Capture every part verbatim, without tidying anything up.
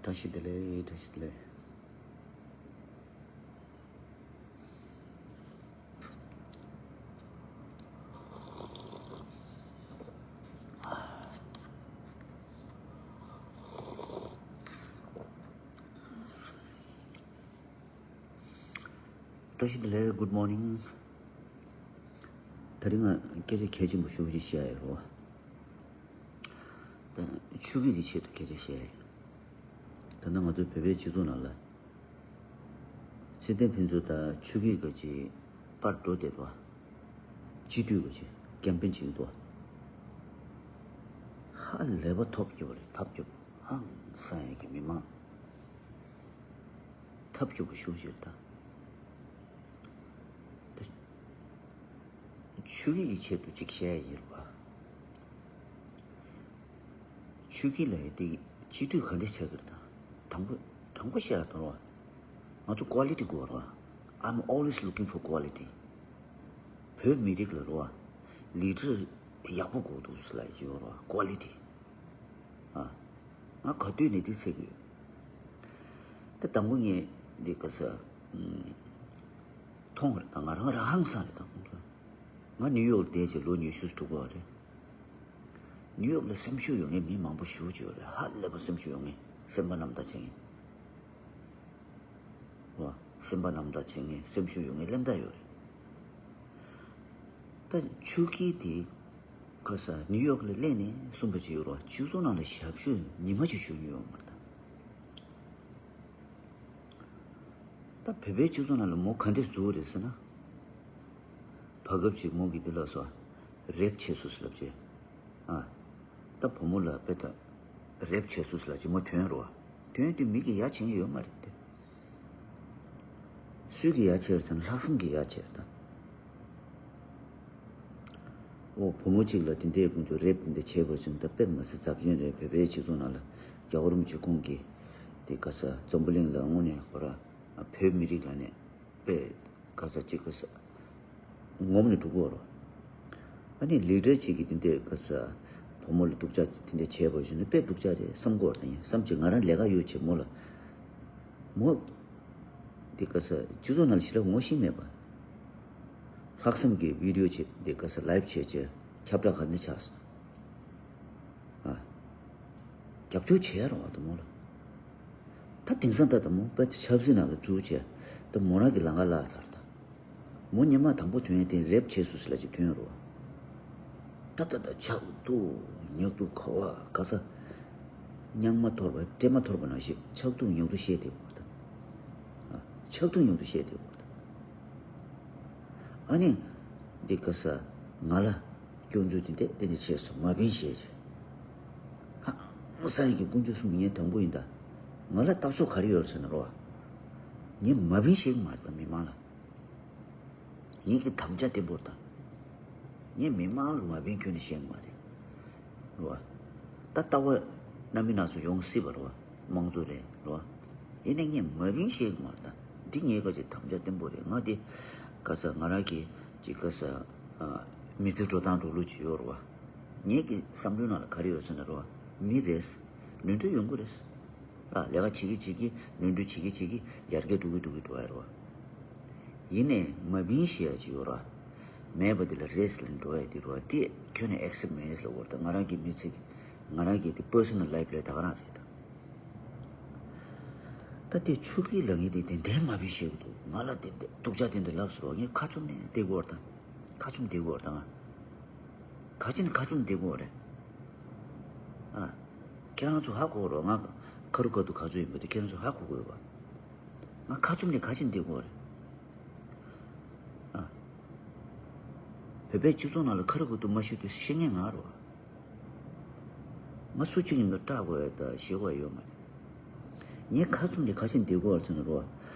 བཀྲ་ཤིས་བདེ་ལེགས། བཀྲ་ཤིས་བདེ་ལེགས། བཀྲ་ཤིས་བདེ་ལེགས། Good morning། དེ་རིང་ང་སྐད་ཆ་གལ་ཆེན་པོ་ཞེ་པོ་ཅིག་བཤད་ཡ་ཡོད་རེད་བ། ད་ཆོས་བརྒྱུད་ཀྱི་ཆེད་དུ་སྐད་ཆ་བཤད་ཡ་ཡོད། ད་ལྟ་ང་ཚོའི་བོད་པའི་སྤྱི་ཚོགས་ནང་ལ་ཚེ་བརྟན་ཕུན་ཚོགས་དང་ཆོས་བརྒྱུད་ཀྱི་ཅིག་པར་འགྲོ་བསྡད་འདུག་བ། སྤྱི་འཐུས་ཀྱི་ཅིག་ཀེམ་པེན་བྱེད་ཀྱི་འདུག་བ། ཧ་ལས་པ་ཐབས་སྐྱོ་པོ་རེད། ཐབས་སྐྱོ་པོ། ཧང་སང་ཡ་གི་མི་མང་། ཐབས་སྐྱོ་པོ་ཞེ་པོ་ཅིག་རེད་ད། ད་ཆོས་བརྒྱུད་ཀྱི་ཆེད་དུ་ཅིག་བཤད་ཡ་ཡིན་རེད་བ། ཆོས་བརྒྱུད་ལབ་ཡ་དེ་སྤྱི་འཐུས་ག་འདྲ་ཆགས་ཀྱི་རེད་ད། དང་པོ་དང་པོ་བཤད་ཡ་དང་རེད་བ། ང་ཚོ་ཀོ་ལི་ཊི་དགོས་རེད་བ། I'm always looking for quality། བོད་མི་རིགས་ལ་རེད་བ། ལི་ཌར་ཡག་པོ་དགོས་འདུག་ཟེར་ལབ་ཡ་ཅིག་ཡོད་རེད་བ། ཀོ་ལི་ཊི། ཨ། ང་ག་དུས་ནས་འདི་འཚོལ་གྱི་ཡོད། ད་དང་པོ་ངས་འདི་ག་ས། ཨམ། མཐོང་བ་རེད་ད། ང་རང་རང་ཧང་སང་རེད་ད། ང་ནིའུ་ཡོག་བསྡད་བྱས་ལོ་ཉི་ཤུ་དྲུག་པ་རེད། ནིའུ་ཡོག་ལ་སེམས་ཤུགས་ཡོད་མཁན་མི་མང་པོ་ཞེ་པོ་ཅིག་ཡོད་རེད། ཧ་ལས་པ་སེམས་ཤུགས་ཡོད་མཁན། སེམས་པ་རྣམ་དག་བྱེད་མཁན། རེད་བ། སེམས་པ་རྣམ་དག་བྱེད་མཁན། སེམས་ཤུགས་ཡོད་མཁན་སླེབས་ད་ཡོད་རེད། ད་ཆོས་བརྒྱུད་དེ་ག་ས་ནིའུ་ཡོག་ལ་སླེབས་ནས་གསུངས་པ་ཅིག་ཡོད་རེད་བ། སྤྱི་ཚོགས་ནང་ལ་ཞབས་ཞུ་ཉི་མ་གཅིག་ཞུ་མྱོང་ཡོད་མ་རེད་ད། ད་བོད་པའི་སྤྱི་ཚོགས་ནང་ལ་མོ་ག་འདྲས་བཟོ་རེད་ཟེར་ན། བར་སྐབས་ཅིག་མོ་གིས་འདི་ལབ་སོང་། རེབ་བྱས་སོང་ཟེར་ལབ་བྱས། ཨ། ད་བུ་མོ་ལ་དཔེ་ད་རེབ་བྱས་སོང་ཟེར་ལབ་བྱས་མོ་ཐོན་རེད་བ། ཐོན་དུས་མི་གིས་ཡ་བྱེད་ཀྱི་ཡོད་མ་རེད་དེ། སུས་ཀྱིས་ཡ་བྱས་རེད་ཟེར་ན་ལྷག་བསམ་གྱིས་ཡ་བྱས་རེད་ད། འོ་བུ་མོ་གཅིག་ལ་དེ་འདྲའི་ཀུན་ཏུ་རེབ་འདི་བྱས་པ་བཞིན་ད་དཔེ་མ་སྲིད་ཚབས་ཆེན་རེད། བོད་པའི་སྤྱི་ཚོགས་ནང་ལ་རྒྱལ་བ་རིན་པོ་ཆེ་ཁོང་གིས་དེ་ག་ས་འཛམ་བུ་གླིང་ལ་དངོས་གནས་ཁོ་ར་བོད་མི་རིགས་ལ་ནས་དཔེ་ག་ས་གཅིག་ག་ས་ངོམ་ནས་འགྲོ་གི་ཡོད་རེད། ཨ་ནི་ལི་ཌར་གཅིག་གིས་དེ་འདྲའི་ག་ས་བུ་མོ་ལ་སྡུག་ཅག་དེ་འདྲ་བྱས་པ་བཞིན་དཔེ་སྡུག་ཅག་རེད་བསམ་གི་ཡོད་རེད། ད་ཡིན་བསམ་གྱི་ང་རང་ལས་ཀ་ཡོད་བྱས་མོ་ལ། མོ། འདི་ག་ས་སྤྱི་ཚོགས་ནང་ལ་ཞེ་དྲག་ངོ་ཤེས་མེད་པ། ལྷག་བསམ་གྱི་བི་ཌི་ཡོ་བྱས་འདི་ག་ས་ལའིབ་བྱས་བྱས་ཁྱབ་བསྒྲགས་ག་འདྲ་ཆགས་སོང་། ཨ། རྒྱབ་སྐྱོར་བྱས་རོགས་ད་མོ་ལ། ད་དེང་སང་ད་ད་མོ་དཔེ་ཆབ་སྲིད་ནང་ལ་འཛུལ་བྱས་ད་མོ་རང་གི་ལམ་ཁ་བརླག་ཚར་ད། མོ་སྔོན་མ་དང་པོ་ཐོན་ཡས་དེ་རེབ་བྱས་སོང་ཟེར་ལབ་ཅིག་ཐོན་རོ། ད་ད་ད་ཆག་ཏུ་ཉག་ཏུ་ཁ་བ་ག་ས། རྙོག་མ་ཐོར་བ་སྤྲེལ་མ་ཐོར་བ་ནང་བཞིན་ཆག་ཏུ་ཉག་ཏུ་བཤད་དེ་བོར་ད། ཨ། ཆག་ཏུ་ཉག་ཏུ་བཤད་དེ་བོར་ད། ཨ་ནི། འདི་ག་ས། ང་ལ། སྐྱོན་འཛུགས་དེ་འདྲ་དེ་འདྲ་བྱས་སོང་། མ་བིན་བཤད་བྱས། ཧང་སང་གི་དཀོན་མཆོག་གསུམ་ངས་དང་པོ་ཡིན་ད། ང་ལ་རྟགས་གསོག་ག་རེ་ཡོད་ཟེར་ན་རོ། ངས་མ་བིན་བཤད་གི་མ་རེད་ད་མི་མང་ལ། ངེད་ཀྱི་དམ་བཅའ་བརྟན་པོ་དང་། ངས་མི་མང་ལ་མ་བིན་ཁྱོན་ནས་བཤད་མ་རེད། རེད་བ། ད་ལྟ་བ་རྣམ་སྨིན་སྣ་ཚོགས་ཡོང་སྲིད་པ་རེད་བ། དམངས་གཙོ་རེད་རེད་བ། ཡིན་ནའི་ངས་མ་བིན་བཤད་གི་མ་རེད་ད། འདི་ངའི་ཁ་ཅིག་དམ་བཅའ་བརྟན་པོ་རེད། ང་འདི་ག་ས་ང་རང་གི་ཅིག་ག་ས་མི་ཚེ་འགྲོ་སྟངས་འགྲོ་ལུགས་ཅིག་ཡོད་རེད་བ། ངེད་ཀྱི་བསམ་བློའི་ནང་ལ་ག་རེ་ཡོད་ཟེར་ན་རེད་བ། མི་རེད། ནོར་འཁྲུལ་ཡོང་གི་རེད། ཨ། ལས་ཀ་བྱེད་ཀྱི་བྱེད་ཀྱི་ནོར་འཁྲུལ་བྱེད་ཀྱི་བྱེད་ཀྱི་ཡར་རྒྱས་འགྲོ་གི་འགྲོ་གི་འགྲོ་ཡ་རེད་བ། ཡིན་ནའི་མ་བིན་ཞེས་ཡ་ཅིག་ཡོད་ར། མེད་པ་འདི་ལ་རེད་ལབ་འགྲོ་ཡ་འདི་རེད་བ། དེ་ཁྱོན་ནས་ཨེག་སེབ་མེད་ལབ་བར་ད་ང་རང་གི་མི་ཚེ་གི་ང་རང་གི་དེ་པར་སོ་ནལ་ལའིབ་ལས་ད་ག་རང་རེད་ད། ད་དེ་ཆོས་སྐད་ལ་ངས་དེ་དེ་འདྲའི་མ་བིན་བཤད་གི་འདུག་ང་ལ་དེ་འདྲ་སྡུག་ཅག་དེ་འདྲ་ལབ་སོང་བ། ངས་ཁ་བཙུམ་ནས་བསྡད་དགོས་བར་ད། ཁ་བཙུམ་བསྡད་དགོས་བར་ད་ང་། ག་ཅི་ནས་ཁ་བཙུམ་བསྡད་དགོས་རེད། ཨ། ཁྱེད་རང་ཚོ་ཧ་གོ་རོགས། ང་ཁ་རུ་ཁ་ཐུག་ག་ཚོད་ཡིན་པ་དེ་ཁྱེད་རང་ཚོ་ཧ་གོ་དགོས་པ། ང་ཁ་བཙུམ་ནས་ག་ཅི་ནས་བསྡད་དགོས་རེད། ཨ། བོད་པའི་སྤྱི་ཚོགས་ནང་ལ་ཁ་རུ་ཁ་ཐུག་མ་ཤོད་དུས་ཤེས་མཁན་ང་རོ། ང་སུ་གཅིག་ཡིན་པ་སྐྲག་དགོས་ཡ་ད་ཞེད་དགོས་ཡ་ཡོད་མ་རེད། ངས་ཁ་བཙུམ་དེ་ག་ཅི་འདི་གོ་བར་ཚུད་ནས་རོ།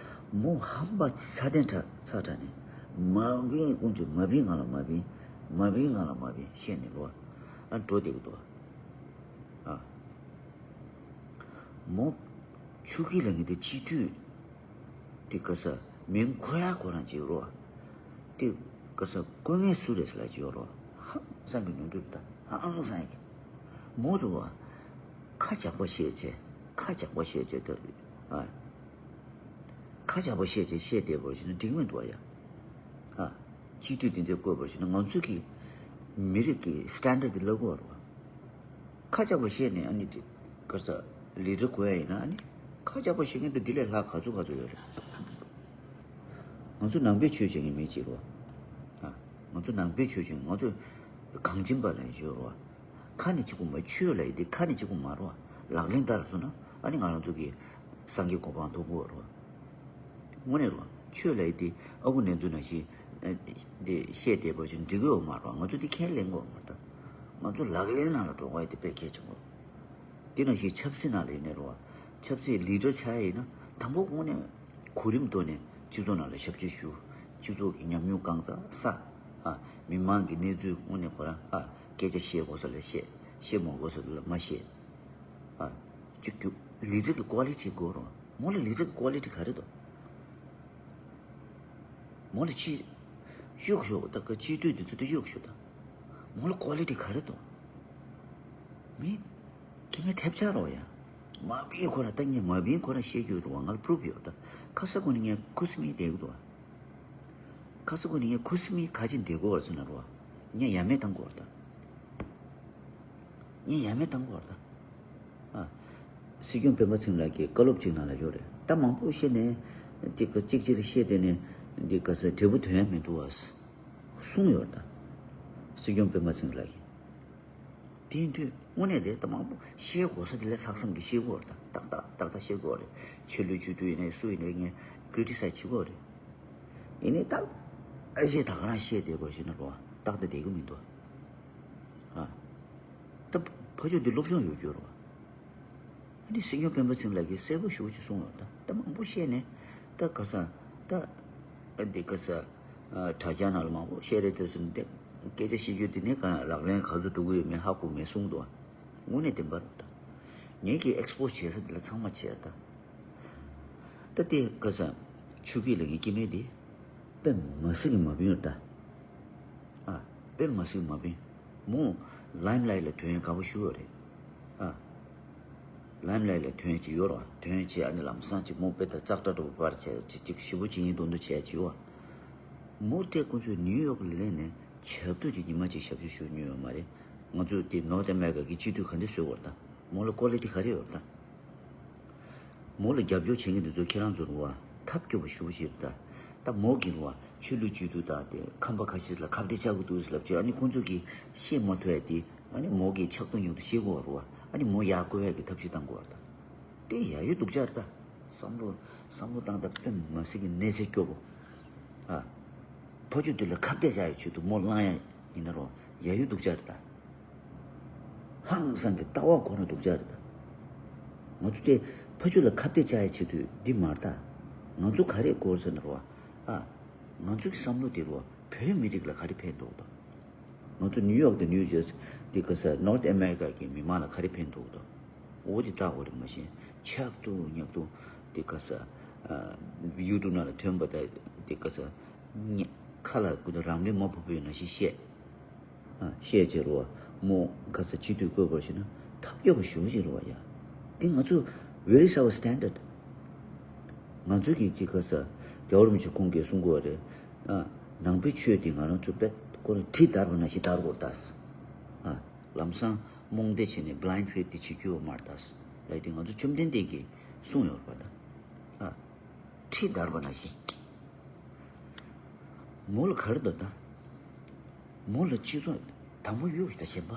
མོ་ཧམ་པ་ཚ་ལྡན་ཚ་དྲགས་ནས་མ་བིན། དཀོན་མཆོག་མ་བིན། ང་ལ་མ་བིན། མ་བིན། ང་ལ་མ་བིན་བཤད་ནས་རོ། ཨ། འགྲོ་བསྡད་ཀྱི་འདུག་ཨ། མོ་ཆོས་སྐད་ལ་ངས་དེ་སྤྱི་འཐུས་དེ་ག་ས་མིང་ཁོ་ཡ་ཁོ་རང་བྱེད་རོ། དེ་ག་ས་དཀོན་ངེས་སུ་རེད་ཟེར་ལ་བྱེད་རོ། ཧང་སང་གི་ནོར་འཁྲུལ་ད་ཧང་སང་གི། མོ་རུ་བ། ཁ་འཇམ་པོ་བཤད་བྱས། ཁ་འཇམ་པོ་བཤད་བྱས་ད། ཨ། ཁ་འཇམ་པོ་བཤད་བྱས་བཤད་བསྡད་པར་བྱས་ན་འགྲིག་མི་འདུག་ཡ། ཨ། སྤྱི་འཐུས་དེ་འདྲ་བསྐོས་པར་བྱས་ན་ང་ཚོ་གི་མི་རིགས་ཀྱི་སི་ཊན་ཌར་ཌི་དེ་བརླག་གི་ཡོད་རེད་བ། ཁ་འཇམ་པོ་བཤད་ནས་ཨ་ནི་དེ་ག་ས་ལི་ཌར་དགོས་ཡ་ཡིན་ན། ཨ་ནི་ཁ་འཇམ་པོ་བཤད་མཁན་དེ་འདི་ལས་ལྷག་ག་ཚོད་ག་ཚོད་ཡོད་རེད། ང་ཚོ་ནང་པའི་ཆོས་བྱེད་མཁན་མི་གཅིག་རེད་བ། ཨ། ང་ཚོ་ནང་པའི་ཆོས་བྱེད་མཁན། ང་ཚོ་གངས་ཅན་པ་ལབ་ཡོད་རེད་བ། ཁ་ནས་གཅིག་པུ་མ། ཆོས་ལབ་ཡས་དེ་ཁ་ནས་གཅིག་པུ་མ་རེད་བ། ལག་ལེན་བསྟར་སོང་ན་ཨ་ནི་ང་རང་ཚོ་གི་སངས་རྒྱས་གོ་འཕང་ཐོབ་ཀྱི་ཡོད་རེད་བ། དངོས་གནས་རེད་བ། ཆོས་ལབ་ཡས་དེ་ཨ་ཁུ་ནེ་ཙོ་ནང་བཞིན་ཨ་དེ་བཤད་བསྡད་པ་བཞིན་འགྲིག་གི་ཡོད་མ་རེད་བ། ང་ཚོ་དེ་ཁས་ལེན་དགོས་མ་རེད་ད། ང་ཚོ་ལག་ལེན་ནང་ལ་འགྲོ་དགོས་ཡས་དེ་དཔེ་གལ་ཆེན་པོ་རེད། དེ་ནང་བཞིན་ཆབ་སྲིད་ནང་ལ་ཡིན་ནའི་རེད་བ། ཆབ་སྲིད་ལི་ཌར་ཆགས་ཡ་ཡིན་ན་དང་པོ་དངོས་གནས་གོ་རིམ་ཐོག་ནས་སྤྱི་ཚོགས་ནང་ལ་ཞབས་ཕྱི་ཞུ། སྤྱི་ཚོགས་ཀྱི་ཉམས་མྱོང་གང་ཙམ་བསགས། ཨ། མི་མང་གི་གནས་ཚུལ་དངོས་གནས་ཁོ་རང་ཨ་སྐད་ཆ་བཤད་དགོས་ས་ལ་བཤད། བཤད་མ་དགོས་ས་ལ་མ་བཤད། ཨ། གཅིག་གྱུར་ལི་ཌར་གྱི་ཀོ་ལི་ཊི་དགོས་རེད། མོ་ལ་ལི་ཌར་གྱི་ཀོ་ལི་ཊི་ག་རེ་འདུག་མོ་ལ་ཅི་གཡུག་ཞོག་ད་ག་སྤྱི་འཐུས་དེ་ཚོ་དེ་གཡུག་ཞོག་ད། མོ་ལ་ཀོ་ལི་ཊི་ག་རེ་འདུག་མི་ཁྱི་མི་ཐེབས་ཆག་རོགས་ཡ། མ་བིན་ཁོ་ར་ད་ངས་མ་བིན་ཁོ་ར་བཤད་རྒྱུ་རེད་བ། ང་ལ་པུ་རུབ་ཡོད་ད། ཁ་ས་གོ་ནས་ངས་ཁུ་སིམ་མེར་བསྡད་ཀྱི་འདུག་བ། ཁ་ས་གོ་ནས་ངས་ཁུ་སིམ་མེར་ཁ་ཅིག་བསྡད་དགོས་བར་སོང་ན་རོ། ངས་ཡ་མེད་བཏང་དགོས་བར་ད། ངས་ཡ་མེད་བཏང་དགོས་བར་ད། ཨ། སྲིད་སྐྱོང་སྤེན་པ་ཚེ་རིང་ལགས་ཀྱིས་བཀའ་སློབ་ཅིག་ནང་ལ་ཡོད་རེད། ད་མང་པོ་བཤད་ནས་འདི་ག་གཅིག་གཅིག་བཤད་དེ་ནས་འདི་ག་ས་འབྲས་བུ་ཐོན་ཡ་མི་འདུག་བ། གསུངས་ཡོད་ད། སྲིད་སྐྱོང་སྤེན་པ་ཚེ་རིང་ལགས་ཀྱིས། དེ་ཡིན་དུས་དངོས་གནས་དེ་ད་མང་པོ་བཤད་དགོས་ས་དེ་ལས་ལྷག་བསམ་གྱིས་བཤད་དགོས་རེད་ད། ཏག་ཏག་ཏག་ཏག་བཤད་དགོས་རེད། ཆོས་ལུགས་སྤྱི་འཐུས་ཡིན་ནའི་སུ་ཡིན་ནའི་ངས་ཀི་རི་ཊི་སའི་ཛི་བྱེད་དགོས་རེད། ཡིན་ནའི་ད་ཨ་ཞེ་ད་ག་རང་བཤད་བསྡད་དགོས་ཞེ་ན་རོ། ཏག་ཏག་བསྡད་ཀྱི་མི་འདུག་ཨ། ད་ཕ་ཆོས་འདི་སློབ་སྦྱོང་ཡོད་རྒྱུ་རོ། ཨ་ནི་སྲིད་སྐྱོང་སྤེན་པ་ཚེ་རིང་ལགས་ཀྱིས་གསལ་པོ་ཞེ་པོ་ཅིག་གསུངས་ཡོད་ད། ད་མང་པོ་བཤད་ནས་ད་ག་ས་ད་ཨ་འདི་ག་ས་ཨ་དྲ་རྒྱ་ནང་ལ་མང་པོ་བཤད་རེད་ཟེར་སོང་། འདི་སྐད་ཆ་བཤད་རྒྱུ་དེ་ནི་གང་ལག་ལེན་ག་ཚོད་འགྲོ་གི་ཡོད་མེད་ཧ་གོ་མེད་གསུངས་འདུག་དངོས་གནས་བདེན་པ་རེད་ད། ངེད་ཀྱིས་ཨེག་སི་པོ་སི་བྱེད་ས་དེ་ལ་ཚང་མ་བྱས་ད། ད་དེ་ག་ས་ཆོས་སྐྱིད་ལ་ངའི་སྐྱེ་དམན་དེ་དཔེ་མ་སྲིད་ཀྱི་མ་བིན་ཡོད་ད། ཨ། དཔེ་མ་སྲིད་མ་བིན། མོ་ལའིམ་ལའེཊ་ལ་ཐོན་ཡ་དགའ་པོ་ཞུ་བ་རེད། ཨ། ལའིམ་ལའེཊ་ལ་ཐོན་ཡ་ཅིག་ཡོད་ར། ཐོན་ཡ་ཅིག་ཨ་ནི་ལམ་སང་ཅིག་མོ་དཔེ་ད་ཙག་སྒྲ་འདྲ་པོ་པར་བྱས་ཅིག་ཅིག་ཞེ་པོ་ཅིག་ཡིན་མདོག་མདོག་བྱས་ཅིག་ཡོད། མོ་དེ་ཁོང་ཚོས་ནིའུ་ཡོག་ལ་སླེབས་ནས་ཆབ་ཐོ་ཅིག་ཉི་མ་ཅིག་ཞབས་ཕྱི་ཞུ་མྱོང་ཡོད་མ་རེད། ང་ཚོས་དེ་ནོར་ཐ་ཨ་མེ་རི་ཀ་གི་སྤྱི་འཐུས་ག་འདྲ་བཟོས་ཡོད་ད། མོ་ལ་ཀོ་ལི་ཊི་ག་རེ་ཡོད་ད། མོ་ལ་རྒྱབ་སྐྱོར་བྱེད་མཁན་དེ་ཚོ་ཁྱེད་རང་ཚོ་རུ་བ་ཐབས་སྐྱོ་པོ་ཞེ་པོ་ཞིག་རེད་ད། ད་མོ་གི་རུ་བ་ཆོས་ལུགས་སྤྱི་འཐུས་དང་དེ་ཁམས་པ་ཁ་ཤས་ལ་ཁ་གཏད་བཅག་གི་འདུག་ལབ་བྱས། ཨ་ནི་ཁོང་ཚོ་གིས་བཤད་མ་ཐུབ་ཡ་དེ་ཨ་ནི་མོ་གིས་ཆབ་ཐོ་ཉུང་དུ་བཤད་དགོས་རུ་བ། ཨ་ནི་མོ་ཡར་བཀོད་ཡ་གི་ཐབས་ཤེས་བཏང་དགོས་ར་ད། དེ་ཡ་ཡོད་སྡུག་ཅག་རེད་ད། བསམ་བློ་བསམ་བློ་བཏང་ད་དཔེ་མ་སྲིད་ཀྱི་གནས་ཚད་སྐྱོ་པོ། ཨ། ཕ་ཆོས་དེ་ལ་ཁ་གཏད་བཅག་ཡ་ཆེད་དུ་མོ་བསླང་ཡ་ཡིན་ན་རུ་བ་ཡ་ཡོད་སྡུག་ཅག་རེད་ད། ཧང་སང་གི་ལྟ་བ་ཁོ་རང་སྡུག་ཅག་རེད་ད། ང་ཚོ་དེ་ཕ་ཆོས་ལ་ཁ་གཏད་བཅག་ཡ་ཆེད་དུ་འདི་མ་རེད་ད། ང་ཚོ་ག་རེ་དགོས་ཟེར་ན་རོ། ཨ། ང་ཚོ་གི་བསམ་བློ་དེ་རོ་བོད་མི་རིགས་ལ་ག་རེ་ཕན་ཐོགས་དང་། ང་ཚོ་ནིའུ་ཡོག་དང་ནིའུ་ཇར་སི་དེ་ག་ས་ནོར་ཐ་ཨ་མེ་རི་ཀ་གི་མི་མང་ལ་ག་རེ་ཕན་ཐོགས་དང་། འོ་དེ་ལྟ་དགོས་རེད། མ་གཞི་ཆག་ཏུ་ཉག་ཏུ་དེ་ག་ས་ཡུ་ཊུབ་ནང་ལ་ཐོན་པ་དང་དེ་ག་ས། ངས་ཁ་ལ་ཀུ་ཏུ་རང་མི་མ་ཕོག་པའི་ནང་བཞིན་བཤད། ཨ། བཤད་བྱེད་རོ། མོ་ཁ་ས་སྤྱི་འཐུས་བསྐོས་པར་བྱས་ན་ཐབས་སྐྱོ་པོ་ཞེ་པོ་ཅིག་རེད་བ་ཡ། དེ་ང་ཚོ་where is our standard? ང་ཚོ་གི་ཅི་ཁ་ས་རྒྱལ་བ་རིན་པོ་ཆེ་ཁོང་གིས་གསུང་གི་ཡོད་རེད། ཨ། ནང་པའི་ཆོས་དེ་ང་རང་ཚོ་དཔེ་ཁོ་རང་གྲི་བརྡར་བ་ནང་བཞིན་བརྡར་དགོས་རེད་ད། ཨ། ལམ་སང་རྨོངས་དད་བྱས་ནས་blind faith དེ་བྱེད་རྒྱུ་ཡོད་མ་རེད་ད། ལབ་དེ་ང་ཚོ་བཅོམ་ལྡན་འདས་ཀྱིས་གསུངས་ཡོད་རེད་པ་ད། ཨ། ཁྲི་བརྡར་བ་ནང་བཞིན། མོ་ལ་ག་རེ་འདུག་ད། མོ་ལ་སྤྱི་ཚོགས་དང་པོ་གཡུགས་ཤིག་ད་གཞན་པ།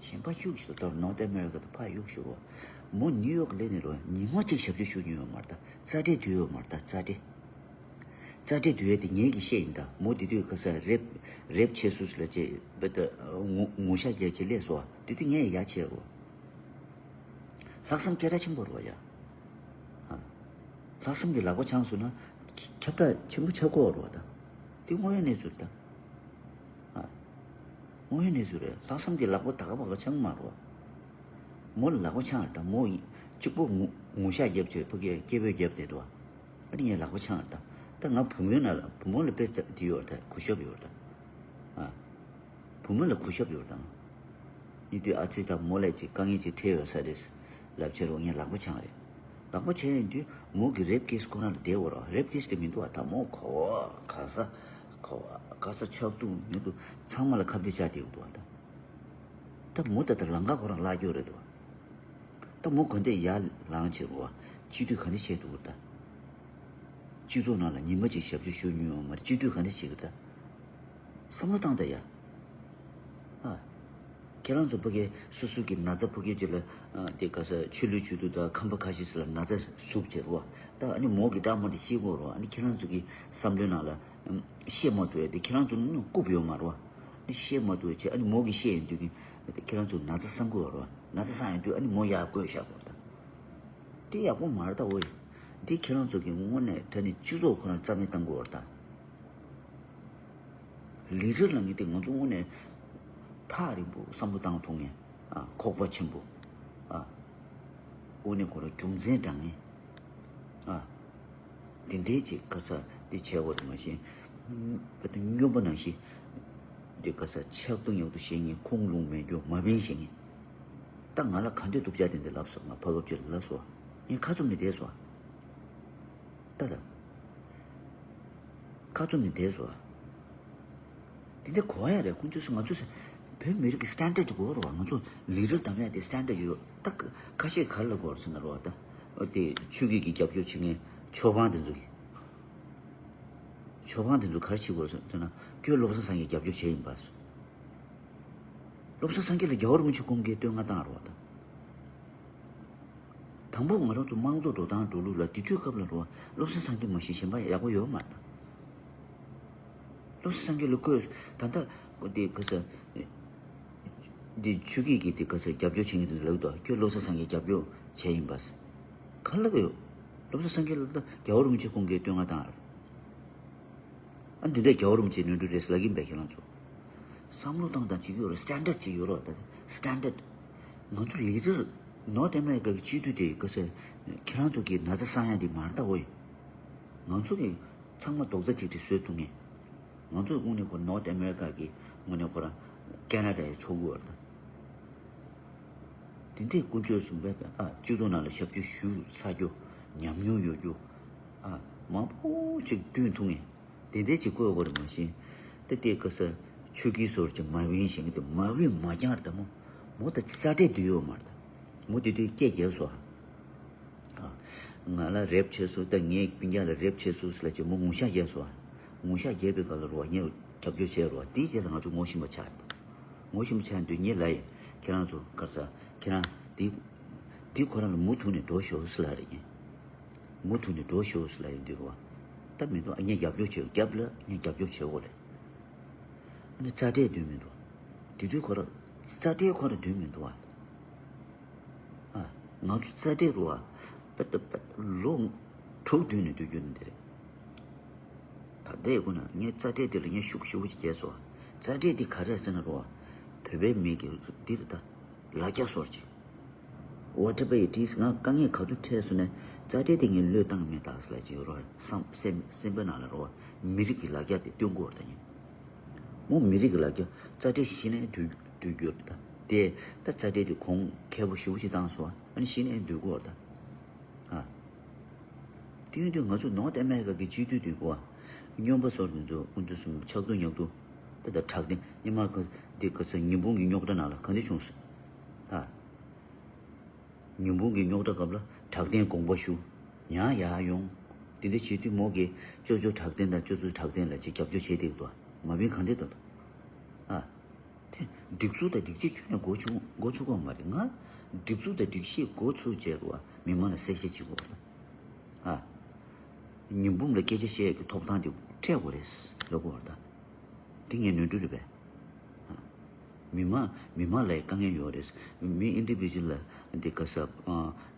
གཞན་པ་གཡུགས་ཤིག་ད་ནོར་ཐ་ཨ་མེ་རི་ཀ་དང་ཕར་གཡུགས་ཤིག་རོ། མོ་ནིའུ་ཡོག་སླེབས་ནས་རོ་ཉི་མ་གཅིག་ཞབས་ཕྱི་ཞུ་མྱོང་ཡོད་མ་རེད་ད། རྩ་འགྲན་བསྡུར་ཡོད་མ་རེད་ད། རྩ་འགྲན། རྩ་འགྲན་བསྡུར་ཡས་དེ་ངེད་ཀྱིས་བཤད་ཡིན་ད། མོ་དེ་དུས་ག་ས་རེབ་རེབ་ཆེ་སུ་ལ་བྱས་བེ་ད་ངུ་ངུ་ཤ་རྒྱག་བྱས་སླེབས་སོ། དེ་དུས་ངས་ཡ་བྱས་རོ། ལྷག་བསམ་སྐད་གྲགས་ཆེན་པོ་རེད་བ་ཡ། ཨ། ལྷག་བསམ་གྱི་ལག་པ་འཆང་སོང་ན་ཁྱབ་བསྒྲགས་ཆེན་པོ་ཆགས་ཀྱི་ཡོད་རེད་བ་ད། དེ་དངོས་ཡོད་གནས་ཚུལ་རེད་ད། ཨ། དངོས་ཡོད་གནས་ཚུལ་རེད། ལྷག་བསམ་གྱི་ལག་པ་ད་ག་པ་ག་འཆང་གི་མ་རེད་བ། མོ་ལ་ལག་པ་འཆང་རེད་ད། མོ་གཅིག་པོ་ངུ་ངུ་ཤ་རྒྱབ་བྱས་ཕ་གིའི་སྐད་འབོད་རྒྱབ་བསྡད་འདུག་བ། ཨ་ནི་ངས་ལག་པ་འཆང་རེད་ད། ད་ང་བུ་མོའི་ནང་ལ་བུ་མོ་ལ་དཔེ་ཆ་དེ་ཡོད་རེད་ད། གུས་ཞབས་ཡོད་རེད་ད། ཨ། བུ་མོ་ལ་གུས་ཞབས་ཡོད་དང་། ཡིན་དུས་ཨ་ཙི་དང་མོ་ལ་ཅིག་དཀའ་ངལ་ཅིག་འཕྲད་ཡོད་ས་རེད། ལབ་བྱས་རོགས་ངས་ལག་པ་འཆང་རེད། ལག་པ་འཆང་ཡོང་དུས་མོ་གི་རེབ་ཀེ་སི་ཁོ་རང་ལ་བསྡད་འོ་རོགས། རེབ་ཀེ་སི་དེ་མི་འདུག་བ། ད་མོ་ག་བ་ག་ས་ག་བ་ག་ས་ཆག་ཏུ་མི་འདུག། ཚང་མ་ལ་ཁ་གཏད་བཅག་བསྡད་འདུག་བ། ད་ད་མོ་ད་ད་ལམ་ཁ་ཁོ་རང་བརླག་རྒྱུ་རེད་འདུག་བ། ད་མོ་ག་འདྲས་ཡར་ལངས་བྱས་རོགས། སྤྱི་འཐུས་ག་འདྲས་བྱས་འདུག་བ། ད་སྤྱི་ཚོགས་ནང་ལ་ཉི་མ་གཅིག་ཞབས་ཕྱི་ཞུ་མྱོང་ཡོད་མ་རེད། སྤྱི་འཐུས་ག་འདྲས་བྱེད་གི་ད། བསམ་བློ་བཏང་ད་ཡ། ཨ། ཁྱེད་རང་ཚོ་ཕ་གི་སོ་སོ་གི་ན་ཚ་ཕ་གི་ཅིག་ལ་ཨ་དེ་ག་ས་ཆུ་ལུད་ཆུ་དུ་དང་ཁམས་པ་ཁ་ཤས་ཤིག་ལ་ན་ཚ་ཟུག་བྱེད་རོགས། ད་ཨ་ནི་མོ་གི་འདྲ་མོ་དེ་ཤེས་དགོས་རོགས། ཨ་ནི་ཁྱེད་རང་ཚོ་གི་བསམ་བློའི་ནང་ལ་ཨམ་བཤད་མ་ཐུབ་ཡ་དེ་ཁྱེད་རང་ཚོ་ནི་རྐུབ་ཡོད་མ་རོགས། ནི་བཤད་མ་ཐུབ་ཡ་བྱས། ཨ་ནི་མོ་གི་བཤད་ཡོང་དུས་ཀྱི་ཁྱེད་རང་ཚོ་ན་ཚ་སངས་དགོས་རོགས། ན་ཚ་སངས་ཡོང་དུས་ཨ་ནི་མོ་ཡར་བཀོད་བཞག་དགོས་རོགས། ད་དེ་ཡག་པོ་མ་རེད་ད། འོ་ཡ། འདི་ཁྱེད་རང་ཚོ་གི་དངོས་གནས་དྲང་གནས་སྤྱི་ཚོགས་ཁོ་རང་རྩ་མེད་བཏང་དགོས་རེད་ད། ལི་ཌར་ལབ་མཁན་དེ་ང་ཚོ་དངོས་གནས་ཐག་རིང་པོ་བསམ་བློ་བཏང་ཐུབ་མཁན། ཨ། ཁོག་པ་ཆེན་པོ། ཨ། དངོས་གནས་ཁོ་རང་རྒྱུ་མཚན་དྲང་མཁན། ཨ། དེ་འདྲའི་ཅིག་ག་ས་དེ་བྱས་པ་རེད་མ་གཞི། ཨ་ད་སྨྱོན་པ་ནང་བཞིན་དེ་ག་ས་ཆག་ཏུ་ཉག་ཏུ་བྱེད་མཁན། ཁུངས་ལུང་མེད་རྒྱུ་མ་བིན་བྱེད་མཁན། ད་ང་ལ་ག་འདྲས་སྡུག་ཅག་དེ་འདྲ་ལབ་སོང་། ང་ཕ་སྐབས་ཅིག་ལ་ལབ་སོང་། ངས་ཁ་བཙུམ་ནས་བསྡད་སོང་། ད་ད། ཁ་བཙུམ་ནས་བསྡད་སོང་། དེ་འདྲ་གོ་ཡ་རེད། ཁོང་ཚོས་ང་ཚོས་བོད་མི་རིགས་ཀྱི་སི་ཊན་ཌར་ཌི་དགོས་རེད་བ། ང་ཚོ་ལི་ཌར་གདམ་ཡ་དེ་སི་ཊན་ཌར་ཌི་ཡོད། ད་ཁ་ཤས་ག་རེ་ལབ་དགོས་རེད་ཟེར་ན་རེད་བ། ད་འོ་དེ་ཆོས་བརྒྱུད་ཀྱི་རྒྱབ་སྐྱོར་བྱེད་མཁན་ཆོས་དབང་དེ་ཚོ་གི། ཆོས་དབང་དེ་ཚོ་ག་རེ་བྱེད་དགོས་རེད་ཟེར་ན། ཁྱོད་བློ་བཟང་སེང་གེ་རྒྱབ་སྐྱོར་བྱས་ཡིན་པ། བློ་བཟང་སེང་གེ་ལ་རྒྱལ་བ་རིན་པོ་ཆེ་ཁོང་གིས་བསྟོད་བསྔགས་བཏང་རེད་བ། ད། དང་པོ་ང་རང་ཚོ་དམངས་གཙོ་འགྲོ་སྟངས་འགྲོ་ལུགས་ལ་དེ་དུས་སྐབས་ལ་རོ། བློ་བཟང་སེང་གེ་མ་གཞི་གཞན་པ་ཡག་པོ་ཡོད་མ་རེད། བློ་བཟང་སེང་གེ་ལ་བསྐོས། ད་ལྟ་དེ་ག་ས་དེ་ཆོས་བརྒྱུད་ཀྱི་དེ་ག་ས་རྒྱབ་སྐྱོར་བྱེད་མཁན་དེ་ལབ་འདུག། ཁྱོད་བློ་བཟང་སེང་གེ་རྒྱབ་སྐྱོར་བྱས་ཡིན་པ། ག་ལ་གི་ཡོད། བློ་བཟང་སེང་གེ་ལ་ད་རྒྱལ་བ་རིན་པོ་ཆེ་ཁོང་གིས་བསྟོད་བསྔགས་བཏང་། ཨ་འདི་འདྲའི་རྒྱལ་བ་རིན་པོ་ཆེའི་ནོར་འཁྲུལ་རེད་ཟེར་ལབ་ཀྱིན་པས་ཁྱེད་རང་ཚོ། བསམ་བློ་བཏང་དང་། ཅིག་ཡོད་རེད། སི་ཊན་ཌར་ཌི་ཅིག་ཡོད་རེད་བ། ད་སི་ཊན་ཌར་ཌི། ང་ཚོ་ལི་ཌར་ནོར་ཐི་ཨ་མེ་རི་ཀ་གི་སྤྱི་འཐུས་དེ་ག་ས་ཁྱེད་རང་ཚོ་གི་ན་ཚ་སངས་ཡ་འདི་མ་རེད་ད། འོ་ཡ། ང་ཚོ་གི་ཚང་མ་རྡོག་རྩ་གཅིག་སྒྲིལ་བཟོས་ཐུབ་མཁན། ང་ཚོ་དངོས་གནས་ཁོ་ནོར་ཐི་ཨ་མེ་རི་ཀ་གི་དངོས་གནས་ཁོ་རང་ཁེ་ན་ཌ་ཡི་ཚོགས་དབུ་བར་དང་། དེ་འདྲའི་ཀུན་སྤྱོད་བཟུང་བས་ད། ཨ། སྤྱི་ཚོགས་ནང་ལ་ཞབས་ཕྱི་ཞུ་ཚར་རྒྱུ། ཉམས་མྱོང་ཡོད་རྒྱུ། ཨ། མང་པོ་ཅིག་བསྟུན་ཐུབ་མཁན་དེ་འདྲའི་ཅིག་བསྐོས་དགོས་རེད་མ་གཞི། ད་ལྟའི་ག་ས་ཆོས་སྐྱིད་ཟེར་ཅིག་མ་བིན་ཞེས་ཀྱི་དེ་མ་བིན་མ་རྐྱང་རེད་ད་མོ། མོ་ད་རྩ་འགྲན་བསྡུར་ཡོད་མ་རེད་ད། མོ་དེ་དུས་སྐད་རྒྱབ་སོང་། ཨ། ང་ལ་རེབ་བྱས་སོང་། ད་ངའི་སྤུན་ཀྱག་ལ་རེབ་བྱས་སོང་ཟེར་ལབ་བྱས་མོ་ངུ་ཤག་རྒྱབ་སོང་། ཨ། ངུ་ཤག་རྒྱབ་པའི་སྐབས་ལ་རོ་ངས་རྒྱབ་སྐྱོར་བྱས་རོ། དེའི་རྗེས་ལ་ང་ཚོ་ངོ་ཤེས་པ་ཆགས་རེད། ངོ་ཤེས་པ་ཆགས་དུས་ངས་ལབ་ཡིན། ཁྱེད་རང་ཚོ་ག་ས་ཁྱེད་རང་འདི་འདི་ཁོ་རང་ལ་མུ་མཐུད་ནས་འགྲོ་ཤོག་ཟེར་ལབ་རེད། ངས་མུ་མཐུད་ནས་འགྲོ་ཤོག་ཟེར་ལབ་ཡིན་དུས་རོ། ད་མི་འདུག། ཨ། ངས་རྒྱབ་སྐྱོར་བྱེད། རྒྱབ་ལ་ངས་རྒྱབ་སྐྱོར་བྱེད་དགོས་རེད། ཨ་ནི་རྩ་འགྲན་འདུན་མི་འདུག། དེ་དུས་ཁོ་རང་རྩ་འགྲན་ཁོ་རང་འདུན་མི་འདུག་ཨ། ཨ། ང་ཚོ་རྩ་འགྲན་རུ་ཨ། པ་ཏ་པ་ཏ་ལོ་དྲུག་བདུན་ནས་སྡོད་རྒྱུ་ནི་འདི་རེད། ད་ལྟའི་སྒོ་ན་ངས་རྩ་འགྲན་འདི་ལ་ངས་ཤུགས་ཞེ་པོ་ཅིག་རྒྱས་སོང་ཨ། རྩ་འགྲན་འདི་ག་རེ་ཟེར་ན་རུ་ཨ། བོད་པའི་མི་གི་འདི་རེད་ད། ལ་རྒྱ་སོར་ཅིག། Whatever it is། ང་དཀའ་ངལ་ག་ཚོད་འཕྲད་སོང་ནས་རྩ་འགྲན་དེ་ངས་བློས་བཏང་མེད་ད་ཟེར་ལབ་ཅིག་ཡོད་རོགས། སེམས་སེམས་པའི་ནང་ལ་རོགས། མི་རིགས་ཀྱི་ལ་རྒྱ་དེ་སྟོན་དགོས་རེད་ད། ངས་མོ་མི་རིགས་ཀྱི་ལ་རྒྱ་རྩ་འགྲན་གཞི་ནས་སྡོད་སྡོད་རྒྱུ་རེད་ད། དེ་ད་རྩ་འགྲན་དེ་གོང་ཁེ་པོ་ཞེ་པོ་ཅིག་བཏང་སོང་། ཨ་ནི་གཞི་ནས་སྡོད་དགོས་རེད་ད། ཨ། དེ་ཡིན་དུས་ང་ཚོ་North America གི་སྤྱི་འཐུས་དེ་གོ་བ། སྨྱོན་པ་སོར་དེ་ཚོ་ཨུ་ཚོ་སུམ་ཆག་ཏུ་ཉག་ཏུ། ད་ད་དྲག་བདེན་ཉི་མ་ག་དེ་ག་ས་ཉིན་གུང་གི་རྙོག་དྲ་ནང་ལ་ག་འདྲ་བྱུང་སོང་། ཨ། ཉིན་གུང་གི་རྙོག་དྲ་སྐབས་ལ་དྲག་བདེན་དགོངས་པ་ཞུ། ཡང་ཡར་ཡོང་། དེ་འདྲ་བྱེད་དུས་མོ་གིས་ཅོ་ཅོ་དྲག་བདེན་དང་ཅོ་ཅོ་དྲག་བདེན་ལ་ཅིག་རྒྱབ་སྐྱོར་བྱེད་བསྡད་འདུག། མ་བིན་གང་བདེ་འདུག། ཨ། དེ་སྒྲིག་འཛུགས་དང་སྒྲིག་གཞི་ཁྱོན་ནས་འགོ་ཚུགས་འགོ་ཚུགས་ཀྱི་མ་རེད། ང་སྒྲིག་འཛུགས་དང་སྒྲིག་གཞི་འགོ་ཚུགས་བྱས་རུ་བ་མི་མང་ལ་གསལ་བཤད་བྱེད་དགོས་རེད། ཨ། ཉི་འབུམ་ལ་སྐད་ཆ་བཤད་ཀྱི་ཐོབ་ཐང་དེ་སྤྲད་དགོས་རེད་ལབ་དགོས་རེད་ད། དེ་ངའི་ནོར་འཁྲུལ་རེད་པས། མི་མང་མི་མང་ལ་དཀའ་ངལ་ཡོད་རེད། མི་individual་ལ་འདི་ག་ས་ཨ་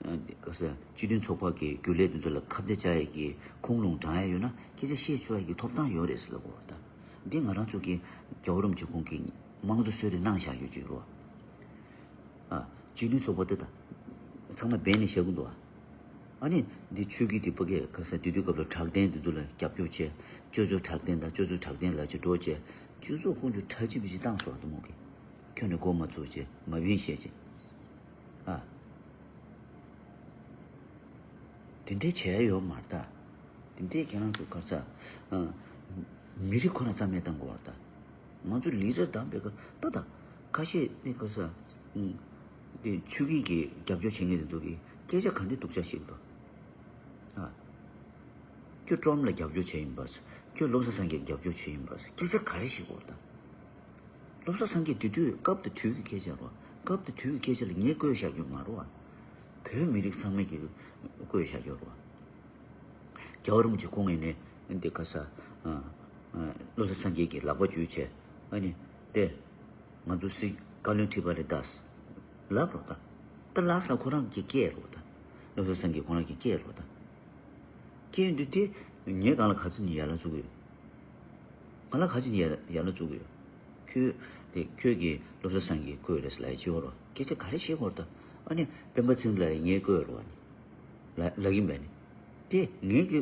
འདི་ག་ས་སྤྱི་མཐུན་ཚོགས་པ་གི་རྒྱུན་ལས་དེ་ཚོ་ལ་ཁ་གཏད་བཅག་ཡས་ཀྱི་ཁུངས་ལུང་དྲང་ཡས་ཡོད་ན་སྐད་ཆ་བཤད་ཆོག་ཡས་ཀྱི་ཐོབ་ཐང་ཡོད་རེད་ཟེར་ལབ་དགོས་རེད་ད། འདི་ང་རང་ཚོ་གི་རྒྱལ་བ་རིན་པོ་ཆེ་ཁོང་གི་དམངས་གཙོ་གསོལ་རས་གནང་བཞག་ཡོད་ཀྱི་རེད་བ། ཨ། སྤྱི་མཐུན་ཚོགས་པ་དེ་དང་། ཚང་མ་འབད་ནས་བཞག་གི་འདུག་ཨ། ཨ་ནི་འདི་ཆོས་བརྒྱུད་དེ་ཕ་གིའི་ག་ས་དེ་དུས་སྐབས་ལ་དྲག་བདེན་དེ་ཚོ་ལ་རྒྱབ་སྐྱོར་བྱས། ཅོ་ཅོ་དྲག་བདེན་དང་ཅོ་ཅོ་དྲག་བདེན་ལབ་བྱས་འགྲོ་བྱས། སྤྱི་ཚོགས་ཀུན་ཏུ་གྲ་སྒྲིག་བྱས་བཏང་སོང་དུ་མོ་གི། ཁྱོན་ནས་འགོ་མ་ཚུགས་བྱས་མ་བིན་བཤད་བྱས། ཨ། དེ་འདྲའི་བྱས་ཡོད་མ་རེད་ད། དེ་འདྲའི་ཁྱེད་རང་ཚོ་ག་ས། ཨ། མི་རིགས་ཁོ་ན་རྩ་མེད་བཏང་དགོས་པ་རེད་ད། ང་ཚོ་ལི་ཌར་བདམས་པའི་སྐབས་ད་ད་ཁ་ཤས་ནི་ག་ས། ཨ། དེ་ཆོས་སྐྱིད་ཀྱི་རྒྱབ་སྐྱོར་བྱེད་མཁན་དེ་ཚོ་གིས་སྐད་ཆ་ག་འདྲ་སྡུག་ཅག་བཤད་འདུག་ཨ། ཁྱོད་ཀྲོམ་ལ་རྒྱབ་སྐྱོར་བྱས་ཡིན་པ། ཁྱོད་བློ་བཟང་སེང་གེ་རྒྱབ་སྐྱོར་བྱས་ཡིན་པ། སྐད་ཆ་ག་རེ་བཤད་དགོས་རེད་ད། བློ་བཟང་སེང་གེ་དེ་དུས་སྐབས་དེ་དུས་ཀྱི་སྐད་ཆ་རེད་བ། སྐབས་དེ་དུས་ཀྱི་སྐད་ཆ་ལ་ངས་བཀོད་བཞག་རྒྱུ་མ་རེད་བ། བོད་མི་རིགས་ཚང་མས་ཀྱིས་བཀོད་བཞག་རྒྱུ་རེད་བ། རྒྱལ་བ་རིན་པོ་ཆེ་ཁོང་ངོས་ནས་འདི་ག་ས། ཨ། ཨ། བློ་བཟང་སེང་གེ་གི་ལག་པ་འཇུས་བྱས། ཨ་ནི། དེ། ང་ཚོ་སྲིད་བཀའ་བློན་ཁྲི་པ་རེད་ད། ལབ་རོགས་ད། ད་ལགས་སོ། ཁོ་རང་གི་སྐད་རོགས་ད། བློ་བཟང་སེང་གེ་ཁོ་རང་གི་སྐད་རོགས་ད། སྐད་འདི་དེ་ངས་གང་ལ་ག་ཚོད་ནས་ཡར་ལ་བཙུགས་ཡོད། ང་ལ་ག་ཚོད་ནས་ཡར་ཡར་ལ་བཙུགས་ཡོད། ཁྱོད་དེ་ཁྱོད་ཀྱིས་བློ་བཟང་སེང་གེ་བཀོད་རེད་ཟེར་ལབ་ཡ་ཅིག་ཡོད་རོགས། སྐད་ཆ་ག་རེ་བཤད་དགོས་རེད་ད། ཨ་ནི་སྤེན་པ་ཚེ་རིང་ལགས་ངས་བཀོད་རོགས་ཨ་ནི། ལ་ལ་གིན་པས་ནི། དེ་ངེད་ཀྱི་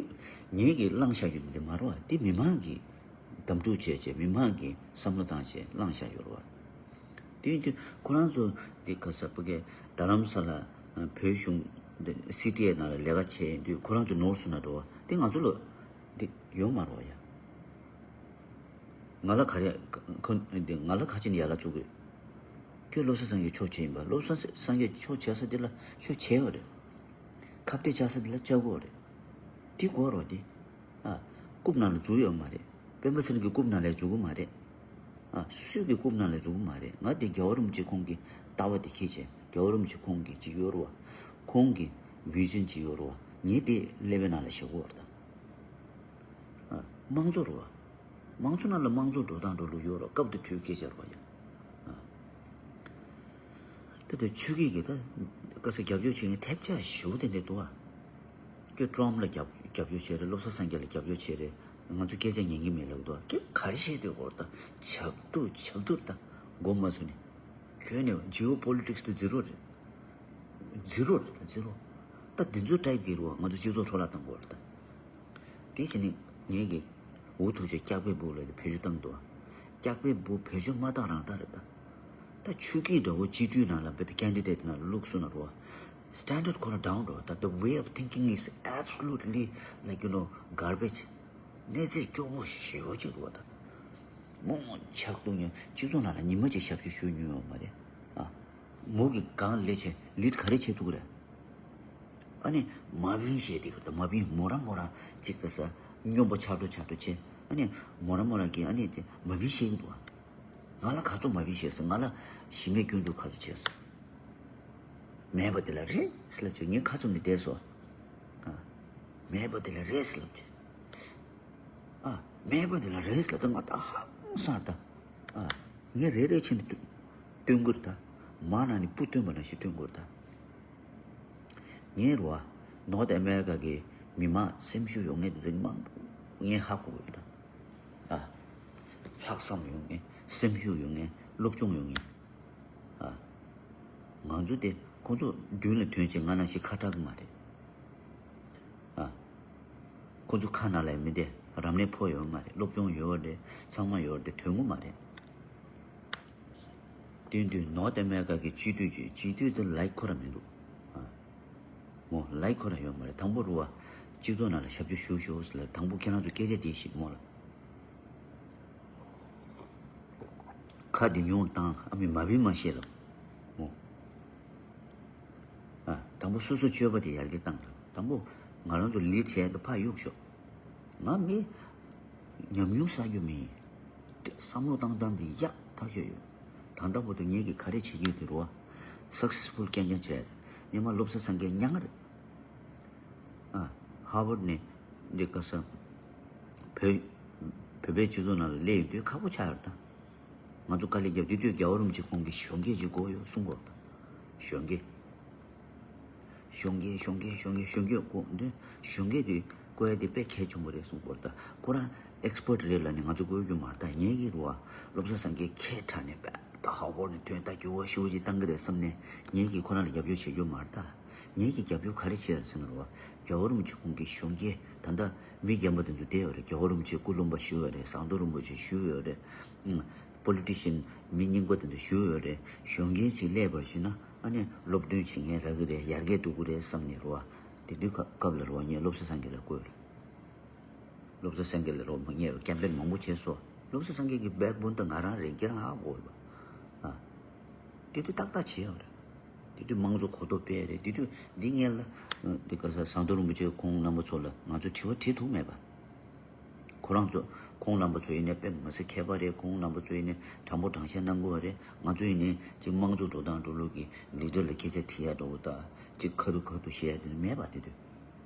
ངེད་ཀྱིས་བླངས་བཞག་རྒྱུ་འདི་མ་རེད་བ། དེ་མི་མང་གིས་གདམ་འཁྲུག་བྱས་བྱས། མི་མང་གིས་བསམ་བློ་བཏང་བྱས་བླངས་བཞག་ཡོད་རེད་བ། དེ་ཡིན་དུས་ཁོ་རང་ཚོ་འདི་ག་ས་ཕ་གི་རྡ་རམ་ས་ལ་བོད་གཞུང་སི་ཊི་ཨེ་ནང་ལ་ལས་ཀ་བྱས་ཡིན་དུས་ཁོ་རང་ཚོ་ནོར་སོང་ན་འགྲོ་བ་དེ་ང་ཚོ་ལ་འདི་ཡོད་མ་རེད་བ་ཡ། ང་ལ་ག་རེ་ཁོ་འདི་ང་ལ་ག་ཅི་ནས་ཡར་ལ་བཙུགས་དགོས། ཁྱོད་བློ་བཟང་སེང་གེ་ཕྱོགས་བྱས་ཡིན་པ། བློ་བཟང་སེང་གེ་ཕྱོགས་བྱས་ས་འདི་ལ་ཕྱོགས་བྱས་པ་རེད། ཁ་གཏད་བཅག་ས་འདི་ལ་བཅག་དགོས་རེད། དེ་དགོས་རེད་དེ། ཨ། རྐུབ་ནང་ལ་འཛུལ་ཡོད་མ་རེད། སྤེན་པ་ཚེ་རིང་གི་རྐུབ་ནང་ལ་འཛུལ་གི་མ་རེད། ཨ། སུས་ཀྱི་རྐུབ་ནང་ལ་འཛུལ་གི་མ་རེད། ང་དེ་རྒྱལ་བ་རིན་པོ་ཆེ་ཁོང་གི་ལྟ་བ་དེ་ཁྱེད་ཆེ། རྒྱལ་བ་རིན་པོ་ཆེ་ཁོང་གི་ཅིག་ཡོད་རེད་བ། ཁོང་གི་བི་ཛན་ཅིག་ཡོད་རེད་བ། ངས་དེ་ཀླད་པའི་ནང་ལ་བཞག་གི་ཡོད་རེད་ད། ཨ། དམངས་གཙོ་རེད་བ། དམངས་གཙོ་ནང་ལ་དམངས་གཙོ་འགྲོ་སྟངས་འགྲོ་ལུགས་ཡོད་རེད། སྐབས་དེ་དུས་སྐད་ཆ་རེད་བ་ཡ། ཨ། ད་ལྟ་ཆོས་སྐྱིད་ཀྱིས་ད་ག་ས་རྒྱབ་སྐྱོར་བྱེད་མཁན་ཐེབས་ཆག་ཞེ་པོ་དེ་འདྲ་འདུག་ཨ། ཁྱོད་ཀྲོམ་ལ་རྒྱབ་རྒྱབ་སྐྱོར་བྱས་རེད། བློ་བཟང་སེང་གེ་ལ་རྒྱབ་སྐྱོར་བྱས་རེད། ང་ཚོ་སྐད་ཆ་ཉན་གྱི་མེད་ལབ་འདུག་ཨ། སྐད་ག་རེ་བཤད་སྡོད་དགོས་རེད་ད། ཆབ་ཏུ་ཆབ་ཏུ་རེད་ད། མགོ་མ་ཚོས་ནས། ཁྱོད་ནས་ཇི་ཨོ་པོ་ལི་ཊིག་སི་དེ་ཛི་རོ་རེད། ཛི་རོ་རེད་ད་ཛི་རོ། ད་འདི་ཚོ་ཊའིབ་ཀྱི་རེད་བ། ང་ཚོ་སྤྱི་ཚོགས་འཕྲོ་བརླག་གཏོང་དགོས་རེད་ད། དེ་བྱས་ནས་ངེད་ཀྱི་འུ་ཐུག་ཆེ་སྐྱག་པའི་སྦུག་ལ་བེད་སྤྱོད་བཏང་འདུག་ཨ། སྐྱག་པའི་སྦུག་བེད་སྤྱོད་མ་བཏང་རང་བཏང་རེད་ད། ད་ཆོས་སྐྱིད་འདྲ་བོ་སྤྱི་འཐུས་ནང་ལ་བེད་ཀེན་ཌི་ཌེ་ཊི་ནང་ལ་བླུགས་སོང་ན་རོ། སི་ཊན་ཌར་ཌི་ཁོ་རང་ཌའུན་འགྲོ། ད་the way of thinking is absolutely, like, you know, garbage. གནས་ཚད་སྐྱོ་པོ་ཞེ་པོ་ཅིག་རེད་བ་ད། མོ་མོ་ཆག་ཏུ་ཉོན་སྤྱི་ཚོགས་ནང་ལ་ཉི་མ་གཅིག་ཞབས་ཞུ་ཞུ་མྱོང་ཡོད་མ་རེད། ཨ། མོ་གི་གང་ལས་བྱེད་ལིཌ་ག་རེ་བྱེད་ཐུབ་ཀྱི་རེད། ཨ་ནི་མ་བིན་ཞེས་དེ་གི་ད་མ་བིན་མོ་རང་མོ་རང་གཅིག་གི་ས་སྨྱོན་པོ་ཆག་འགྲོ་ཆག་འགྲོ་བྱེད། ཨ་ནི་མོ་རང་མོ་རང་གི་ཨ་ནི་དེ་མ་བིན་ཞེས་གི་འདུག་ཨ། ང་ལ་ག་ཚོད་མ་བིན་ཞེས་སོ། ང་ལ་ཞི་མེད་སྐྱོན་འཛུགས་ག་ཚོད་བྱས་སོ། མེད་པ་དེ་ལ་རེད་ཟེར་ལབ་བྱས་ངས་ཁ་བཙུམ་ནས་བསྡད་སོ། ཨ། མེད་པ་དེ་ལ་རེད་ཟེར་ལབ་བྱས། ཨ། མེད་པ་དེ་ལ་རེད་ཟེར་ལབ་ད་ང་ད་ཧང་སངས་ད། ཨ། ངས་རེ་རེ་བྱས་ནས་སྟོན་སྟོན་གྱི་རེད་ད། མར་ནང་ནས་སྤུ་བཏོན་པ་ནང་བཞིན་སྟོན་གྱི་རེད་ད། ངའི་རུ་བ་ནོར་ཐ་ཨ་མེ་རི་ཀ་གི་མི་མང་སེམས་ཤུགས་ཡོད་མཁན་དེ་ཚོ་མང་པོ་ངས་ཧ་གོ་གི་ཡོད་ད། ཨ། ལྷག་བསམ་ཡོད་མཁན། སེམས་ཤུགས་ཡོད་མཁན། སློབ་སྦྱོང་ཡོད་མཁན། ཨ། ང་ཚོ་དེ་ཁོང་ཚོ་མདུན་ལ་ཐོན་བྱས་ང་ནང་བཞིན་ཁ་གྲག་གི་མ་རེད། ཨ། ཁོང་ཚོ་ཁ་ནང་ལ་མི་དེ་རབ་གནས་ཕོག་ཡོད་མ་རེད། སློབ་སྦྱོང་ཡོད་རེད། ཚང་མ་ཡོད་རེད། དེ་ཐོན་གི་མ་རེད། དེ་དུས་ནོར་ཐ་ཨ་མེ་རི་ཀ་གི་སྤྱི་འཐུས་ཀྱི་སྤྱི་འཐུས་དེ་ལའིཀ་ཁོ་ར་མི་འདུག་ཨ། མོ་ལའིཀ་ཁོ་ར་ཡོད་མ་རེད། དང་པོ་རུ་བ་སྤྱི་ཚོགས་ནང་ལ་ཞབས་ཕྱི་ཞུ་ཞུ་ཟེར་ལ་དང་པོ་ཁྱེད་རང་ཚོ་སྐད་ཆ་དེ་ཞིག་མོ་ལ། ཁ་དེ་ཉུང་བཏང་ཨ་མི་མ་བིན་མ་ཤེས་ལ། མོ། ཨ། དང་པོ་སོ་སོ་སྤྱོད་པ་དེ་ཡར་རྒྱས་བཏང་ལ། དང་པོ་ང་རང་ཚོ་ལིཌ་བྱས་ཏེ་ཕར་གཡུག་ཤོག་ང་མི་ཉམས་མྱོང་བསགས་རྒྱུ་མིན། བསམ་བློ་བཏང་སྟངས་འདི་ཡག་ཐག་ཆོད་ཡོད། ད་ལྟ་བར་དུ་ངེད་ཀྱིས་ག་རེ་བྱེད་ཀྱི་ཡོད་དེ་རུ་བ། སག་སེ་སི་ཕུལ་རྐྱང་རྐྱང་བྱས། སྔོན་མ་བློ་བཟང་སེང་གེ་མྱ་ངན་རེད། ཨ། ཧར་ཝརཌ་ནས་འདི་ག་ས། བོད། བོད་པའི་སྤྱི་ཚོགས་ནང་ལ་སླེབས་ཡོང་དུས་ཁག་པོ་ཆགས་ཡོད་ད། ང་ཚོ་དཀའ་ལས་བརྒྱབ་དུས་དུས་རྒྱལ་བ་རིན་པོ་ཆེ་ཁོང་གིས་གཞོན་སྐྱེས་ཅིག་དགོས་ཡོད་གསུང་གི་ཡོད་ད། གཞོན་སྐྱེས། གཞོན་སྐྱེས་གཞོན་སྐྱེས་གཞོན་སྐྱེས་དགོས་འདི་གཞོན་སྐྱེས་དེ་བསྐོ་ཡ་དེ་དཔེ་གལ་ཆེན་པོ་རེད་གསུངས་པ་རེད་ད། ཁོ་རང་ཨེག་སི་པར་ཊི་རེད་ལབ་ནས་ང་ཚོ་བསྐོ་རྒྱུ་མ་རེད་ད། ངེད་ཀྱི་རུ་བ་བློ་བཟང་སེང་གེ་མཁས་དྲགས་ནས་དཔེ་ད་ཧར་ཝརཌ་ནས་ཐོན་ད་འགྱུར་བ་ཞེ་པོ་ཅིག་བཏང་གི་རེད་བསམ་ནས་ངེད་ཀྱིས་ཁོ་རང་ལ་རྒྱབ་སྐྱོར་བྱེད་རྒྱུ་མ་རེད་ད། ངེད་ཀྱིས་རྒྱབ་སྐྱོར་ག་རེ་བྱས་རེད་ཟེར་ན་རུ་བ་རྒྱལ་བ་རིན་པོ་ཆེ་ཁོང་གི་གཞོན་སྐྱེས་ད་ལྟ་མི་རྒན་པ་དེ་ཚོ་བསྡད་ཡོད་རེད། རྒྱལ་བ་རིན་པོ་ཆེ་སྐུ་ལུང་པ་ཞུས་ཡོད་རེད། ཟམ་གདོང་རིན་པོ་ཆེ་ཞུས་ཡོད་རེད། ཨང་། པོ་ལི་ཊི་ཤན་མི་རྙིང་པ་དེ་ཚོ་ཞུ་ཡོད་རེད། གཞོན་སྐྱེས་ཅིག་སླེབས་པར་ཞུས་ན་ཨ་ནི་སློབ་སྟོན་བྱེད་མཁན་རག་གི་རེད། ཡར་རྒྱས་འགྲོ་གི་རེད་བསམ་ནས་རུ་བ། དེ་དུས་སྐབས་ལ་རོ་ངས་བློ་བཟང་སེང་གེ་ལ་བསྐོས་རེད། བློ་བཟང་སེང་གེ་ལ་རོ་ངས་ཀེམ་པེན་མང་པོ་བྱས་སོ། བློ་བཟང་སེང་གེ་གི་བྷེག་བོན་ད་ང་རང་རེད། ཁྱེད་རང་ཧ་གོ་རེད་པ། ཨ། དེ་དུས་ཏག་ཏག་བྱས་ཡོད་རེད། དེ་དུས་དམངས་གཙོ་གོ་རྟོགས་སྤེལ་རེད། དེ་དུས་འདི་ངས་ལ་དེ་ག་ས་ཟམ་གདོང་རིན་པོ་ཆེ་ཁོང་རྣམ་པ་ཚོ་ལ་ང་ཚོ་དྲི་བ་དྲིས་ཐུབ་མེད་པ། ཁོ་རང་ཚོ་ཁོང་རྣམ་པ་ཚོ་ཡིན་ནའི་དཔེ་མི་སྲིད་མཁས་པ་རེད། ཁོང་རྣམ་པ་ཚོ་ཡིན་ནའི་དྲང་པོ་དྲང་བཞག་གནང་དགོས་པ་རེད། ང་ཚོ་ཡིན་ནའི་ཅིག་དམངས་གཙོ་འགྲོ་སྟངས་འགྲོ་ལུགས་ཀྱི་ལི་ཌར་ལ་སྐད་ཆ་དྲི་ཡ་འགྲོ་བ་དང་ཅིག་ཁ་ཐུག་ཁ་ཐུག་བཤད་ཡ་དེ་ནི་མེད་པ། དེ་དུས་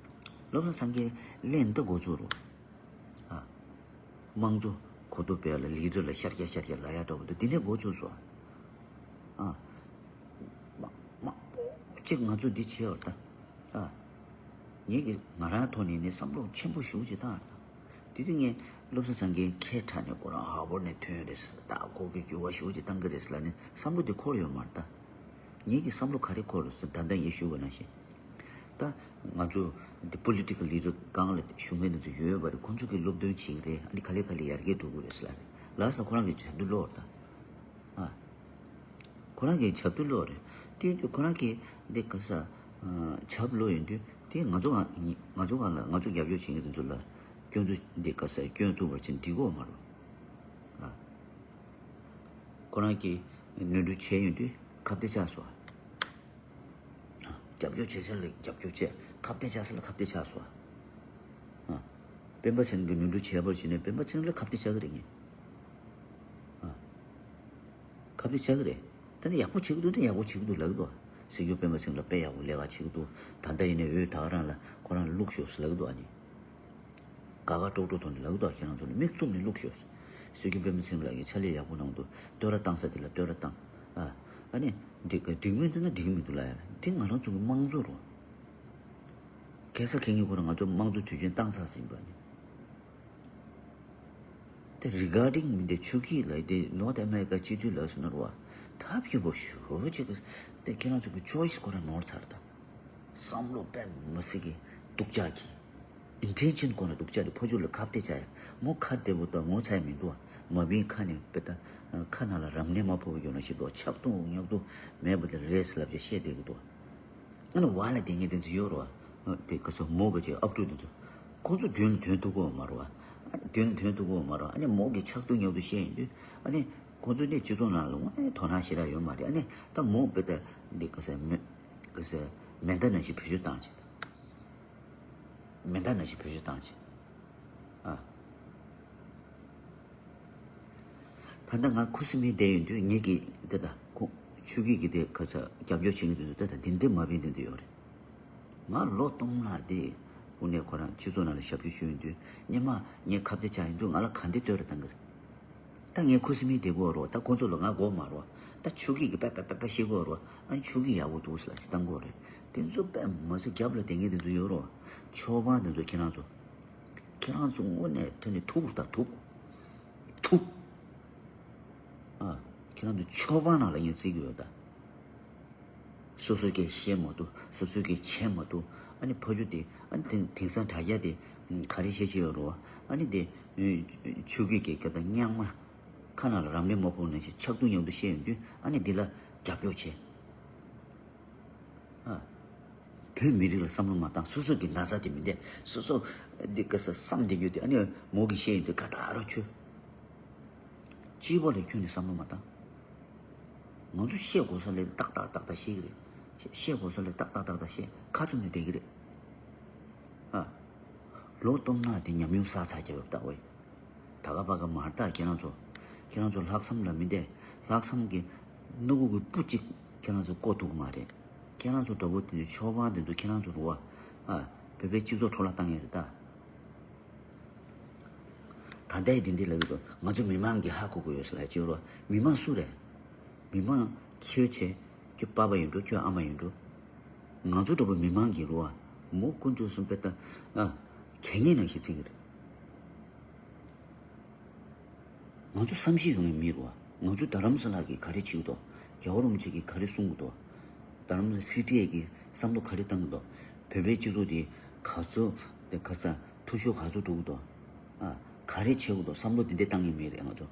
བློ་བཟང་སེང་གེ་ལན་འདི་འགོ་ཚུགས་རོ། ཨ། དམངས་གཙོ་གོ་རྟོགས་སྤེལ་ལ་ལི་ཌར་ལ་ཤར་རྒྱག་ཤར་རྒྱག་ལབ་ཡ་འདྲ་བོ་འདི་འདི་ནས་འགོ་ཚུགས་སོ། ཨ། མ་མ་གཅིག་ང་ཚོ་འདི་བྱེད་བར་ད། ཨ། ངེད་ཀྱི་ང་རང་ཐོག་ནས་ནི་བསམ་བློ་ཆེན་པོ་ཞེ་ཅིག་བཏང་བར་ད། དེ་དུས་ངས་བློ་བཟང་སེང་གེ་མཁས་དྲགས་ནས་ཁོ་རང་ཧར་ཝརཌ་ནས་ཐོན་རེད་ཟེར། ད་ཁོ་གི་འགྱུར་བ་ཞེ་ཅིག་བཏང་གི་རེད་ཟེར་ལབ་ནས་བསམ་བློ་དེ་འཁོར་ཡོད་མ་རེད་ད། ངེད་ཀྱི་བསམ་བློ་ག་རེ་འཁོར་རེད་ཟེར། ད་ལྟ་ངས་ཞུས་པ་ནང་བཞིན། ད་ང་ཚོ་འདི་པོ་ལི་ཊི་ཀལ་ལི་ཌར་སྒང་ལ་བཞུགས་མཁན་དེ་ཚོ་ཡོད་པ་རེད། ཁོང་ཚོ་གིས་སློབ་སྟོན་བྱེད་ཀྱི་རེད། ཨ་ནི་ག་ལེ་ག་ལེ་ཡར་རྒྱས་འགྲོ་གི་རེད་ཟེར་ལབ་རེད། ལགས་སོ། ཁོ་རང་གི་ཆབ་མདོ་ལོག་རེད་ད། ཨ། ཁོ་རང་གི་ཆབ་མདོ་ལོག་རེད། དེ་ཡིན་དུས་ཁོ་རང་གི་འདི་ག་ས་ཆབ་ལོག་ཡིན་དུས་དེ་ང་ཚོ་གང་ང་ཚོ་གང་ལ་ང་ཚོ་རྒྱབ་སྐྱོར་བྱེད་མཁན་དེ་ཚོ་ལ་སྐྱོན་འཛུགས་འདི་ག་ས་སྐྱོན་འཛུགས་པར་བྱེད་འགྲིག་གི་ཡོད་མ་རེད། ཨ། ཁོ་རང་གིས་ནོར་འཁྲུལ་བྱས་ཡོང་དུས་ཁ་གཏད་བཅག་སོང་། རྒྱབ་སྐྱོར་བྱེད་ས་ལ་རྒྱབ་སྐྱོར་བྱས། ཁ་གཏད་བཅག་ས་ལ་ཁ་གཏད་བཅག་སོང་། ཨ། སྤེན་པ་ཚེ་རིང་གིས་ནོར་འཁྲུལ་བྱས་པར་བྱས་ནས་སྤེན་པ་ཚེ་རིང་ལ་ཁ་གཏད་བཅག་གི་རེད་ངས། ཨ། ཁ་གཏད་བཅག་གི་རེད། ད་ནི་ཡག་པོ་བྱེད་ཀྱི་འདུག་ད་ཡག་པོ་བྱེད་ཀྱི་འདུག་ལབ་ཀྱི་འདུག་སྲིད་སྐྱོང་སྤེན་པ་ཚེ་རིང་ལ་དཔེ་ཡག་པོ་ལས་ཀ་བྱེད་ཀྱི་འདུག་ད་ལྟ་ཡིན་ནའི་འོས་ད་ག་རང་ལ་ཁོ་རང་ལ་བླུགས་ཤོག་ཟེར་ལབ་ཀྱི་འདུག་ཨ་ནི། དགའ་དགའ་སྤྲོ་སྤྲོ་ཐོག་ནས་ལབ་ཀྱི་འདུག་ཁྱེད་རང་ཚོ་ལ་མིག་བཙུམ་ནས་བླུགས་ཤོག་སྲིད་སྐྱོང་སྤེན་པ་ཚེ་རིང་ལགས་ཀྱིས་ཕྱག་ལས་ཡག་པོ་གནང་འདུག་བསྟོད་ར་བཏང་ས་དེ་ལ་བསྟོད་ར་བཏང་། ཨ། ཨ་ནི་འགྲིག་འགྲིག་མི་འདུག་ན་འགྲིག་མི་འདུག་ལབ་ཡ་ལ་འདི་ང་རང་ཚོ་གི་དམངས་གཙོ་རེད། གེ་སར་གེ་ངན་ཁོ་རང་ང་ཚོ་དམངས་གཙོ་དུས་ཆེན་བཏང་ཚར་ཟིན་པ་ནི། དེ་རི་གར་ཌིང་མི་འདི་ཆོས་སྐྱིད་ལ་དེ་ནོར་ཐ་ཨ་མེ་རི་ཀ་སྤྱི་འཐུས་ལ་སོང་ན་རོ། ཐབས་སྐྱོ་པོ་ཞེ་ཅིག་གི་དེ་ཁྱེད་རང་ཚོ་གི་ཆོའི་སི་ཁོ་རང་ནོར་ཚར་ད། བསམ་བློ་དཔེ་མི་སྲིད་ཀྱི་སྡུག་ཅག་གི། ཨིན་ཊེན་ཤན་ཁོ་ན་སྡུག་ཅག་རེད། ཕོ་ཆུ་ལ་ཁ་གཏད་བཅག་ཡ། མོ་ཁ་བདེ་པོ་དང་ངོ་ཚ་ཡ་མི་འདུག་བ། མ་བིན་ཁ་ནས་དཔེ་ད་ཁ་ནང་ལ་རམ་ནས་མ་ཕོག་གི་ཡོང་ན་ཞིག་འདུག་ཆག་ཐུང་ཉོག་ཐུང་མེད་པ་དེ་རེད་ཟེར་ལབ་ཅིག་བཤད་བསྡད་ཀྱི་འདུག་ཨ་ནི་བ་ལ་དེ་ངས་དེ་ཚོ་ཡོད་རོ། ཨ་དེ་ག་ཚོ་མོ་ག་ཅིག་ཨབ་ཕྲུག་དེ་ཚོ་ཁོང་ཚོ་མདུན་ལ་ཐོན་ཐུབ་ཀྱི་ཡོད་མ་རེད་བ། ཨ་མདུན་ལ་ཐོན་ཐུབ་ཀྱི་ཡོད་མ་རེད་བ། ཨ་ནི་མོ་གི་ཆག་ཐུང་ཉོག་ཐུང་བཤད་ཡིན་དུས་ཨ་ནི་ཁོང་ཚོ་ནས་སྤྱི་ཚོགས་ནང་ལ་དངོས་གནས་དོ་སྣང་ཞེ་དྲག་ཡོད་མ་རེད། ཨ་ནི་ད་མོ་དཔེ་ད་འདི་ག་ཚོ་མེ་ག་ཚོ་མེ་མདའ་ནང་བཞིན་བེད་སྤྱོད་བཏང་བྱས། མེ་མདའ་ནང་བཞིན་བེད་སྤྱོད་བཏང་བྱས། ཨ། ད་ལྟ་ང་ཁུ་སིམ་མེར་བསྡད་ཡོང་དུས་ངེད་ཀྱི་འདི་དང་ཁོ་ཆོས་སྐྱིད་ཀྱི་དེ་ག་ཚོད་རྒྱབ་སྐྱོར་བྱེད་མཁན་དེ་ཚོ་ད་ལྟ་འདི་འདི་མ་བིན་འདི་འདི་ཡོད་རེད། ང་ལོ་སྟོང་ལ་དེ་དངོས་གནས་ཁོ་རང་སྤྱི་ཚོགས་ནང་ལ་ཞབས་ཞུ་ཞུ་ཡོང་དུས་སྔོན་མ་ངས་ཁ་གཏད་བཅག་ཡོང་དུས་ང་ལ་ག་འདྲ་བསྟོད་ར་བཏང་གི་རེད། ད་ངས་ཁུ་སིམ་མེར་བསྡད་དགོས་རོ། ད་ཁོ་ཚོ་ལ་ང་དགོས་མ་རོ། ད་ཆོས་སྐྱིད་ཀྱི་པ་པ་པ་པ་བཤད་དགོས་རོ། ཨ་ནི་ཆོས་སྐྱིད་ཡག་པོ་འདུག་ཟེར་ལ་ཞིག་བཏང་དགོས་རེད། དེ་ཚོ་དཔེ་མི་སྲིད་རྒྱབ་ལ་བསྡད་མཁན་དེ་ཚོ་ཡོད་རོ། ཆོས་པ་དེ་ཚོ་ཁྱེད་རང་ཚོ། ཁྱེད་རང་ཚོ་དངོས་གནས་དེ་ནི་ཐུག་ད་ཐུག་ཐུག་ཨ། ཁྱེད་རང་ཚོ་ཆོས་པ་ནང་ལ་ངས་བརྩི་གི་ཡོད་ད། སོ་སོ་སྐད་བཤད་མ་ཐུབ། སོ་སོ་སྐད་བྱེད་མ་ཐུབ། ཨ་ནི་ཕ་རྒྱུད་དེ་ཨ་ནི་དེང་དེང་སང་དྲ་རྒྱ་དེ་ག་རེ་བཤད་ཀྱི་ཡོད་རོ། ཨ་ནི་དེ་ཆོས་སྐད་ཀྱི་སྐད་དང་རྙིང་མ། ཁ་ནང་ལ་རམ་ལས་མ་ཕོག་ནང་བཞིན་ཆག་ཏུ་ཉམས་ཏུ་བཤད་ཡོང་དུས་ཨ་ནི་འདི་ལ་རྒྱབ་སྐྱོར་བྱེད། ཨ། བོད་མི་རིགས་ལ་བསམ་བློ་མ་བཏང་། སོ་སོ་གི་ན་ཚ་དེ་མི་འདས། སོ་སོ་འདི་ག་ས་བསམ་བསྡད་རྒྱུ་དེ་ཨ་ནི་མོ་གིས་བཤད་ཡོང་དུས་ཁ་ཏག་རོ་ཁྱོད། སྤྱི་པ་ལས་ཁྱོན་ནས་བསམ་བློ་མ་བཏང་། ང་ཚོ་བཤད་དགོས་ས་ལས་ཏག་ཏག་ཏག་ཏག་བཤད་ཀྱི་རེད། བཤད་དགོས་ས་ལས་ཏག་ཏག་ཏག་ཏག་བཤད། ཁ་བཙུམ་ནས་བསྡད་ཀྱི་རེད། ཨ། ལོ་སྟོང་ན་དེ་ཉམས་མྱོང་བསགས་ཚར་རྒྱུ་ཡོད་ད་ཝེ། ད་ག་པ་ག་མ་རེད་ད་ཁྱེད་རང་ཚོ། ཁྱེད་རང་ཚོ་ལྷག་བསམ་ལ་མི་བསྡད། ལྷག་བསམ་གྱི་སྣུ་གུ་གི་སྤུ་གཅིག་ཁྱེད་རང་ཚོ་བཀོག་ཐུབ་ཀྱི་མ་རེད། ཁྱེད་རང་ཚོ་འདྲ་པོ་དེ་ཚོ་ཆོས་པ་དེ་ཚོ་ཁྱེད་རང་ཚོ་རུ་བ། ཨ། བོད་པའི་སྤྱི་ཚོགས་འཕྲོ་བརླག་བཏང་ཡས་རེད་ད། ད་ལྟའི་འདི་འདི་ལབ་ཀྱི་འདུག་ང་ཚོ་མི་མང་གིས་ཧ་གོ་གི་ཡོད་ཟེར་ལབ་ཀྱི་ཡོད་རེད། མི་མང་སུ་རེད། མི་མང་ཁྱོད་བྱས། ཁྱོད་པ་པ་ཡིན་འགྲོ། ཁྱོད་ཨ་མ་ཡིན་འགྲོ། ང་ཚོ་འདྲ་པོ་མི་མང་གིས་རུ་བ། མོ་དཀོན་མཆོག་གསུམ་དཔེ་ལྟ། ཨ། གད་སྙིགས་ནང་བཞིན་བརྩི་གི་རེད། ང་ཚོ་བསམ་ཤེས་ཡོང་ཡ་མེད་རུ་བ། ང་ཚོ་རྡ་རམ་ས་ལ་གིས་ག་རེ་བྱེད་ཀྱི་འདུག་རྒྱལ་བ་རིན་པོ་ཆེ་གིས་ག་རེ་གསུང་གི་འདུག་རྡ་རམ་ས་སི་ཊི་ཨེ་གིས་བསམ་བློ་ག་རེ་བཏང་གི་འདུག་བོད་པའི་སྤྱི་ཚོགས་དེ་ག་ཚོད་དེ་ག་ས་འཐུས་ཤོར་ག་ཚོད་འགྲོ་གི་འདུག་ཨ། ག་རེ་བྱེད་དགོས་འདུག་བསམ་བློ་དེ་འདྲས་བཏང་ཡ་མེད་རེད་ང་ཚོ།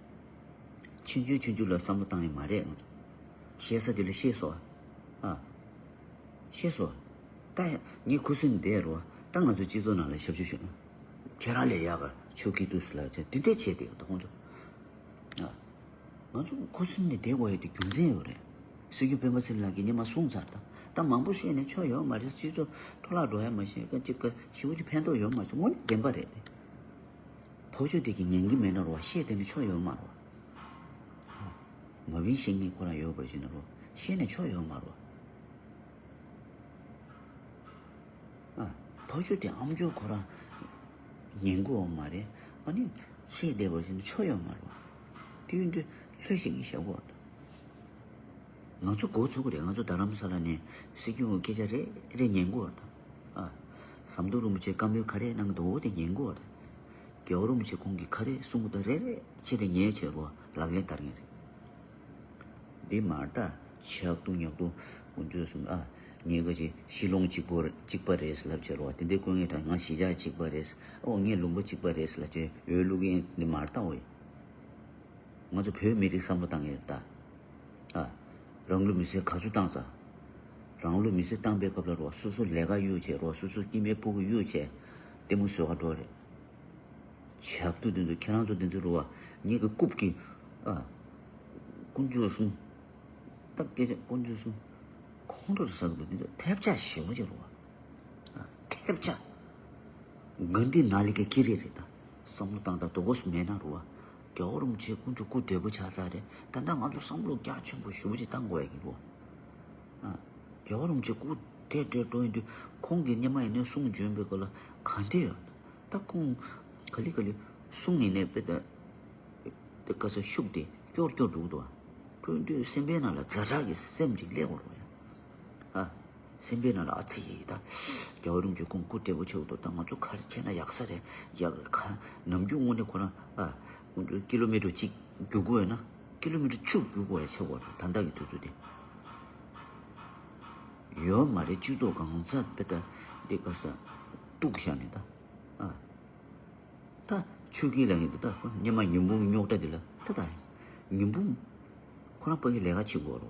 ཆུང་ཆུང་ཆུང་ཆུང་ལ་བསམ་བློ་བཏང་ཡ་མ་རེད་ང་ཚོ། བཤད་ས་དེ་ལ་བཤད་སོ། ཨ། བཤད་སོ། ད་ངས་ཁུ་སིམ་བསྡད་རོ། ད་ང་ཚོ་སྤྱི་ཚོགས་ནང་ལ་ཞབས་ཞུ་ཞུ། ཁྱེད་རང་ལས་ཡག་ག་ཆོག་གི་འདུག་ཟེར་ལབ་བྱས་འདི་འདྲས་བྱས་བསྡད་ཡོད་ད་ཁོང་ཚོ། ང་ཚོ་ཁུ་སིམ་ནས་བསྡད་དགོས་ཡ་དེ་རྒྱུ་མཚན་ཡོད་རེད། སྲིད་སྐྱོང་སྤེན་པ་ཚེ་རིང་ལགས་ཀྱིས་སྔོན་མ་གསུངས་ཚར། ད་ད་མང་པོ་བཤད་ནས་ཆོ་ཡོད་མ་རེད། སྤྱི་ཚོགས་འཕྲོ་བརླག་འགྲོ་ཡ་མ་ཤེས་ཀ་ཅིག་ཀ་ཞེ་པོ་ཅིག་ཕན་ཐོགས་ཡོད་མ་རེད། དངོས་གནས་བདེན་པ་རེད། ཕོ་ཆོས་དེ་གི་ཉན་གི་མེད་ན་རོ་བཤད་དེ་ནི་ཆོ་ཡོད་མ་རོ། མ་བིན་བཤད་མཁན་ཁོ་རང་ཡོད་པ་ཞིག་ན་རོ་བཤད་ནས་ཆོ་ཡོད་མ་རོ། ཨ། ཕ་ཆོས་དེ་ཨམ་ཅོག་ཁོ་རང་ཉན་གོ་མ་རེད། ཨ་ནི་བཤད་བསྡད་པ་ཞིག་ན་ཆོ་ཡོད་མ་རེད། དེ་ཡིན་དུས་ལྷོད་ཤིག་གིས་བཞག་གོ་ད། ང་ཚོ་འགོ་ཚུགས་གི་རེད། ང་ཚོ་རྡ་རམ་ས་ལ་ནས་སྲིད་སྐྱོང་གི་སྐད་ཆ་རེ་རེ་ཉན་གོ་ད། ཨ། ཟམ་གདོང་རིན་པོ་ཆེ་བཀའ་མོལ་ག་རེ་གནང་གི་འདུག་འོ་དེ་ཉན་གོ་ད། རྒྱལ་བ་རིན་པོ་ཆེ་ཁོང་གིས་ག་རེ་གསུང་གི་འདུག་རེ་རེ་བྱས་ཏེ་ཉན་བྱས་རོ་ལག་ལེན་བསྟར་ངེས་རེད། འདི་མར་ལྟ། ཆག་ཏུ་ཉག་ཏུ་དཀོན་མཆོག་གསུམ་ཨ། ངས་ག་ཅིག་ཤི་ལོང་གཅིག་པོ་གཅིག་པ་རེད་ལབ་བྱས་རོ། དེ་འདྲའི་དཀོན་ངེས་དྲ་ང་གཞིས་ཆགས་གཅིག་པ་རེད། ཨོ་ངས་ལུང་པ་གཅིག་པ་རེད་ལབ་བྱས་འོས་བླུག་གིན་འདི་མར་ལྟ་འོ་ཡ། ང་ཚོ་བོད་མི་རིགས་བསམ་བློ་བཏང་ཡོད་ད། ཨ། རང་ལུས་མེར་སྲེག་ག་ཚོད་བཏང་ས། རང་ལུས་མེར་སྲེག་བཏང་པའི་སྐབས་ལ་རོ་སོ་སོ་ལས་ཀ་གཡུག་བྱས་རོ་སོ་སོ་སྐྱེ་དམན་ཕྲུ་གུ་གཡུག་བྱས་ལྟད་མོ་བཟོ་ག་འགྲོ་རེད། ཞབས་ཏུ་འདི་ཚོ་ཁྱེད་རང་ཚོ་འདི་ཚོ་རུ་བ་ངེད་ཀྱི་རྐུབ་ཀྱི་ཨ། དཀོན་མཆོག་གསུམ། ད་སྐད་ཆ་དཀོན་མཆོག་གསུམ། ཁོང་ཁྲོ་ཟ་གི་འདུག་འདི་ཚོ་ཐེབས་ཆག་ཞེ་པོ་ཅིག་རུ་བ། ཨ། ཐེབས་ཆག་ག་འདི་ན་ལི་ཀ་ཀི་རེ་རེད་ད། བསམ་བློ་བཏང་ད་དོ་གོས་མེད་ན་རུ་བ། རྒྱལ་བ་རིན་པོ་ཆེ་དཀོན་མཆོག་སྐུ་བགྲེས་པོ་ཆགས་ཚར་རེད། ད་ལྟ་ང་ཚོ་བསམ་བློ་རྒྱ་ཆེན་པོ་ཞེ་པོ་ཅིག་བཏང་དགོས་ཡ་གི་རུ་བ། ཨ། རྒྱལ་བ་རིན་པོ་ཆེ་སྐུ་བགྲེས་བགྲེས་འགྲོ་ཡིན་དུས་ཁོང་གིས་སྔོན་མ་ཡིན་ནའི་གསུང་བྱོན་པའི་སྐོར་ལ་ག་འདྲ་ཡོད། ད་ཁོང་ག་ལེ་ག་ལེ་གསུང་ཡིན་ནའི་དཔེ་ད་དེ་ག་ས་ཤུགས་དེ་སྐྱོར་སྐྱོར་འདུག་འདུག་ཨ། ཁོས་འདུག་སེམས་པའི་ནང་ལ་ཛ་དྲག་གི་སེམས་ཅིག་སླེབས་འོང་རོགས་ཡ། ཨ། སེམས་པའི་ནང་ལ་ཨ་ཙི་ཡིས་ད་རྒྱལ་བ་རིན་པོ་ཆེ་ཁོང་སྐུ་བགྲེས་པོ་ཆེ་བོ་འདུག་ད་ང་ཚོ་ག་རེ་བྱས་ན་ཡག་ས་རེད་ཡག་རེད་ཁ་ནམ་རྒྱུན་དངོས་གནས་ཁོ་རང་ཨ། ཀི་ལོ་མི་ཊར་གཅིག་རྒྱུག་དགོས་ཡོད་ན་ཀི་ལོ་མི་ཊར་བཅུ་རྒྱུག་དགོས་ཡ་ཆེ་བོ་རེད་ད་ལྟ་གི་དུས་ཚོད་དེ། ཡོད་མ་རེད། སྤྱི་ཚོགས་གང་ས་དཔེ་ལྟ་འདི་ག་ས་དཀྲུག་བཞག་ནས་ད། ཨ། ད་ཆོས་སྐྱིད་ལ་ངས་འདི་ད་སྔོན་མ་ཉི་འབུམ་གྱི་རྙོག་དྲ་འདི་ལ་ད་ད་ཉི་འབུམ་ཁོ་རང་ཕ་གི་ལས་ཀ་བྱེད་དགོས་རེད་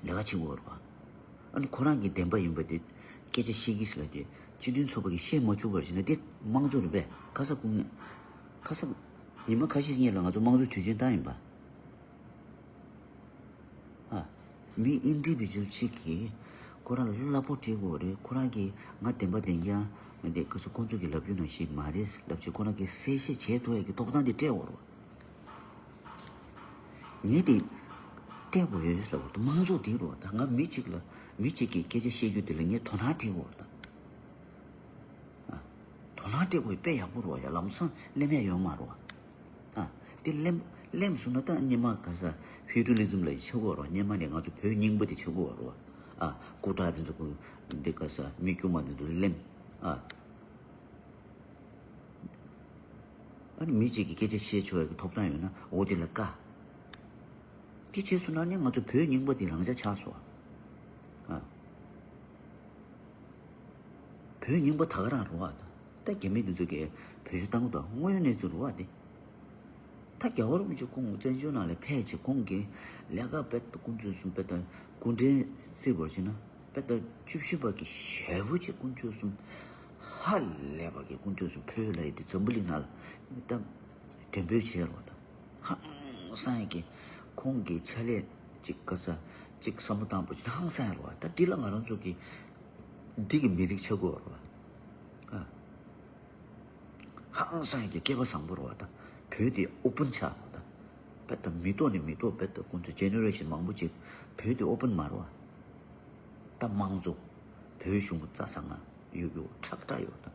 བ། ལས་ཀ་བྱེད་དགོས་རེད་བ། ཨ་ནི་ཁོ་རང་གི་བདེན་པ་ཡིན་པ་དེ་སྐད་ཆ་བཤད་ཀྱི་ཟེར་ལ་དེ་སྤྱི་མཐུན་ཚོགས་པ་གིས་བཤད་མ་བཅུག་པར་བྱས་ན་དེ་དམངས་གཙོ་རེད་པས། ཁ་ས་ཁུངས་ནས་ཁ་ས་ཉི་མ་ཁ་ཤས་ཤིག་སྔོན་ལ་ང་ཚོ་དམངས་གཙོ་དུས་ཆེན་བཏང་ཡིན་པ། ཨ། མི་ཨིན་ཌི་བི་ཇུ་ཨལ་གཅིག་གིས་ཁོ་རང་ལ་གླ་ཕོགས་སྤྲད་དགོས་རེད། ཁོ་རང་གིས་ང་བདེན་པ་བདེན་རྐྱང་མི་འདུག་ཁོ་ཚོ་ཁོ་ཚོ་གི་ལབ་རྒྱུ་ནང་བཞིན་མ་རེད་ལབ་བྱས་ཁོ་རང་གིས་གསལ་བཤད་བྱེད་ཐུབ་ཡ་གི་ཐོབ་ཐང་དེ་སྤྲད་དགོས་རེད། ངས་དེ་སྤྲད་དགོས་ཡོད་ལབ་དམངས་གཙོ་དེ་རེད་ད། ང་མི་གཅིག་ལ་མི་གཅིག་གིས་སྐད་ཆ་བཤད་རྒྱུ་དེ་ལ་ངས་དོ་སྣང་སྤྲད་དགོས་རེད་ད། ཨ། དོ་སྣང་སྤྲད་དགོས་དཔེ་ཡག་པོ་རེད་བ་ཡ། ལམ་སང་གླེམ་ཡ་ཡོད་མ་རེད་བ། ཨ། དེ་གླེམ་གླེམ་སོང་ན་ད་སྔོན་མ་ག་ས་ཧྥི་ཌལ་ལི་ཛིམ་ལ་ཆགས་དགོས་རེད་བ། སྔོན་མ་ནས་ང་ཚོ་བོད་རྙིང་པ་དེ་ཆགས་དགོས་རེད་བ། ཨ། སྐུ་དྲག་དེ་ཚོ་ཀུན་འདི་ག་ས་མི་དཀྱུས་མ་དེ་ཚོ་གླེམ། ཨ། ཨ་ནི་མི་གཅིག་གིས་སྐད་ཆ་བཤད་ཆོག་ཡ་གི་ཐོབ་ཐང་ཡོད་ན་འོ་དེ་ལ་དཀའ། དེ་བྱས་སོང་ན་ནི་ང་ཚོ་བོད་རྙིང་པ་དེ་རང་འཇགས་ཆགས་སོང་། ཨ། བོད་རྙིང་པ་ད་ག་རང་རེད་བ། ད་རྒྱ་མི་འདི་ཚོ་གིས་བེད་སྤྱོད་བཏང་གི་འདུག་དངོས་ཡོད་གནས་ཚུལ་རེད་བ་དེ། ད་རྒྱལ་བ་རིན་པོ་ཆེ་ཁོང་བཙན་བྱོལ་ནང་ལ་ཕེབས་བྱས་ཁོང་གིས་ལས་ཀ་དཔེ་ད་དཀོན་མཆོག་གསུམ་དཔེ་ད་སྐུ་ཕྲེང་བརྩིས་པར་བྱས་ན་དཔེ་ད་བཅུ་བཞི་པ་གི་ཞལ་པོ་ཅིག་དཀོན་མཆོག་གསུམ་ཧ་ལས་པ་གི་དཀོན་མཆོག་གསུམ་ཕུལ་ལ་ཡི་དེ་འཛམ་བུ་གླིང་ནང་ལ་ད་འགྲེམས་སྤེལ་བྱས་རེད་བ་ད། ཧང་སང་ཡ་གི་ཁོང་གི་ཕྱག་ལས་ཅིག་ག་ས་ཅིག་བསམ་བློ་བཏང་པོ་ཅིག་ཧང་སང་ཡ་རེད་བ། ད་འདི་ལ་ང་རང་ཚོ་གི་འདི་གི་མི་རིགས་ཆགས་དགོས་རེད་བ། ཨ། ཧང་སང་ཡ་གི་སྐལ་པ་བཟང་པོ་རེད་བ་ད། བོད་འདི་ཨོ་པན་ཆགས་རེད་བ་ད། དཔེ་ད་མི་ཐོག་ནས་མི་ཐོག་དཔེ་ད་ཁོང་ཚོ་ཇེ་ནེ་རེ་ཤན་མང་པོ་ཅིག་བོད་འདི་ཨོ་པན་མ་རེད་བ། ད་དམངས་གཙོ། བོད་གཞུང་གི་རྩ་ས་ང་ཡོད་རྒྱུ་ཁྲག་ཁྲག་ཡོད་ད།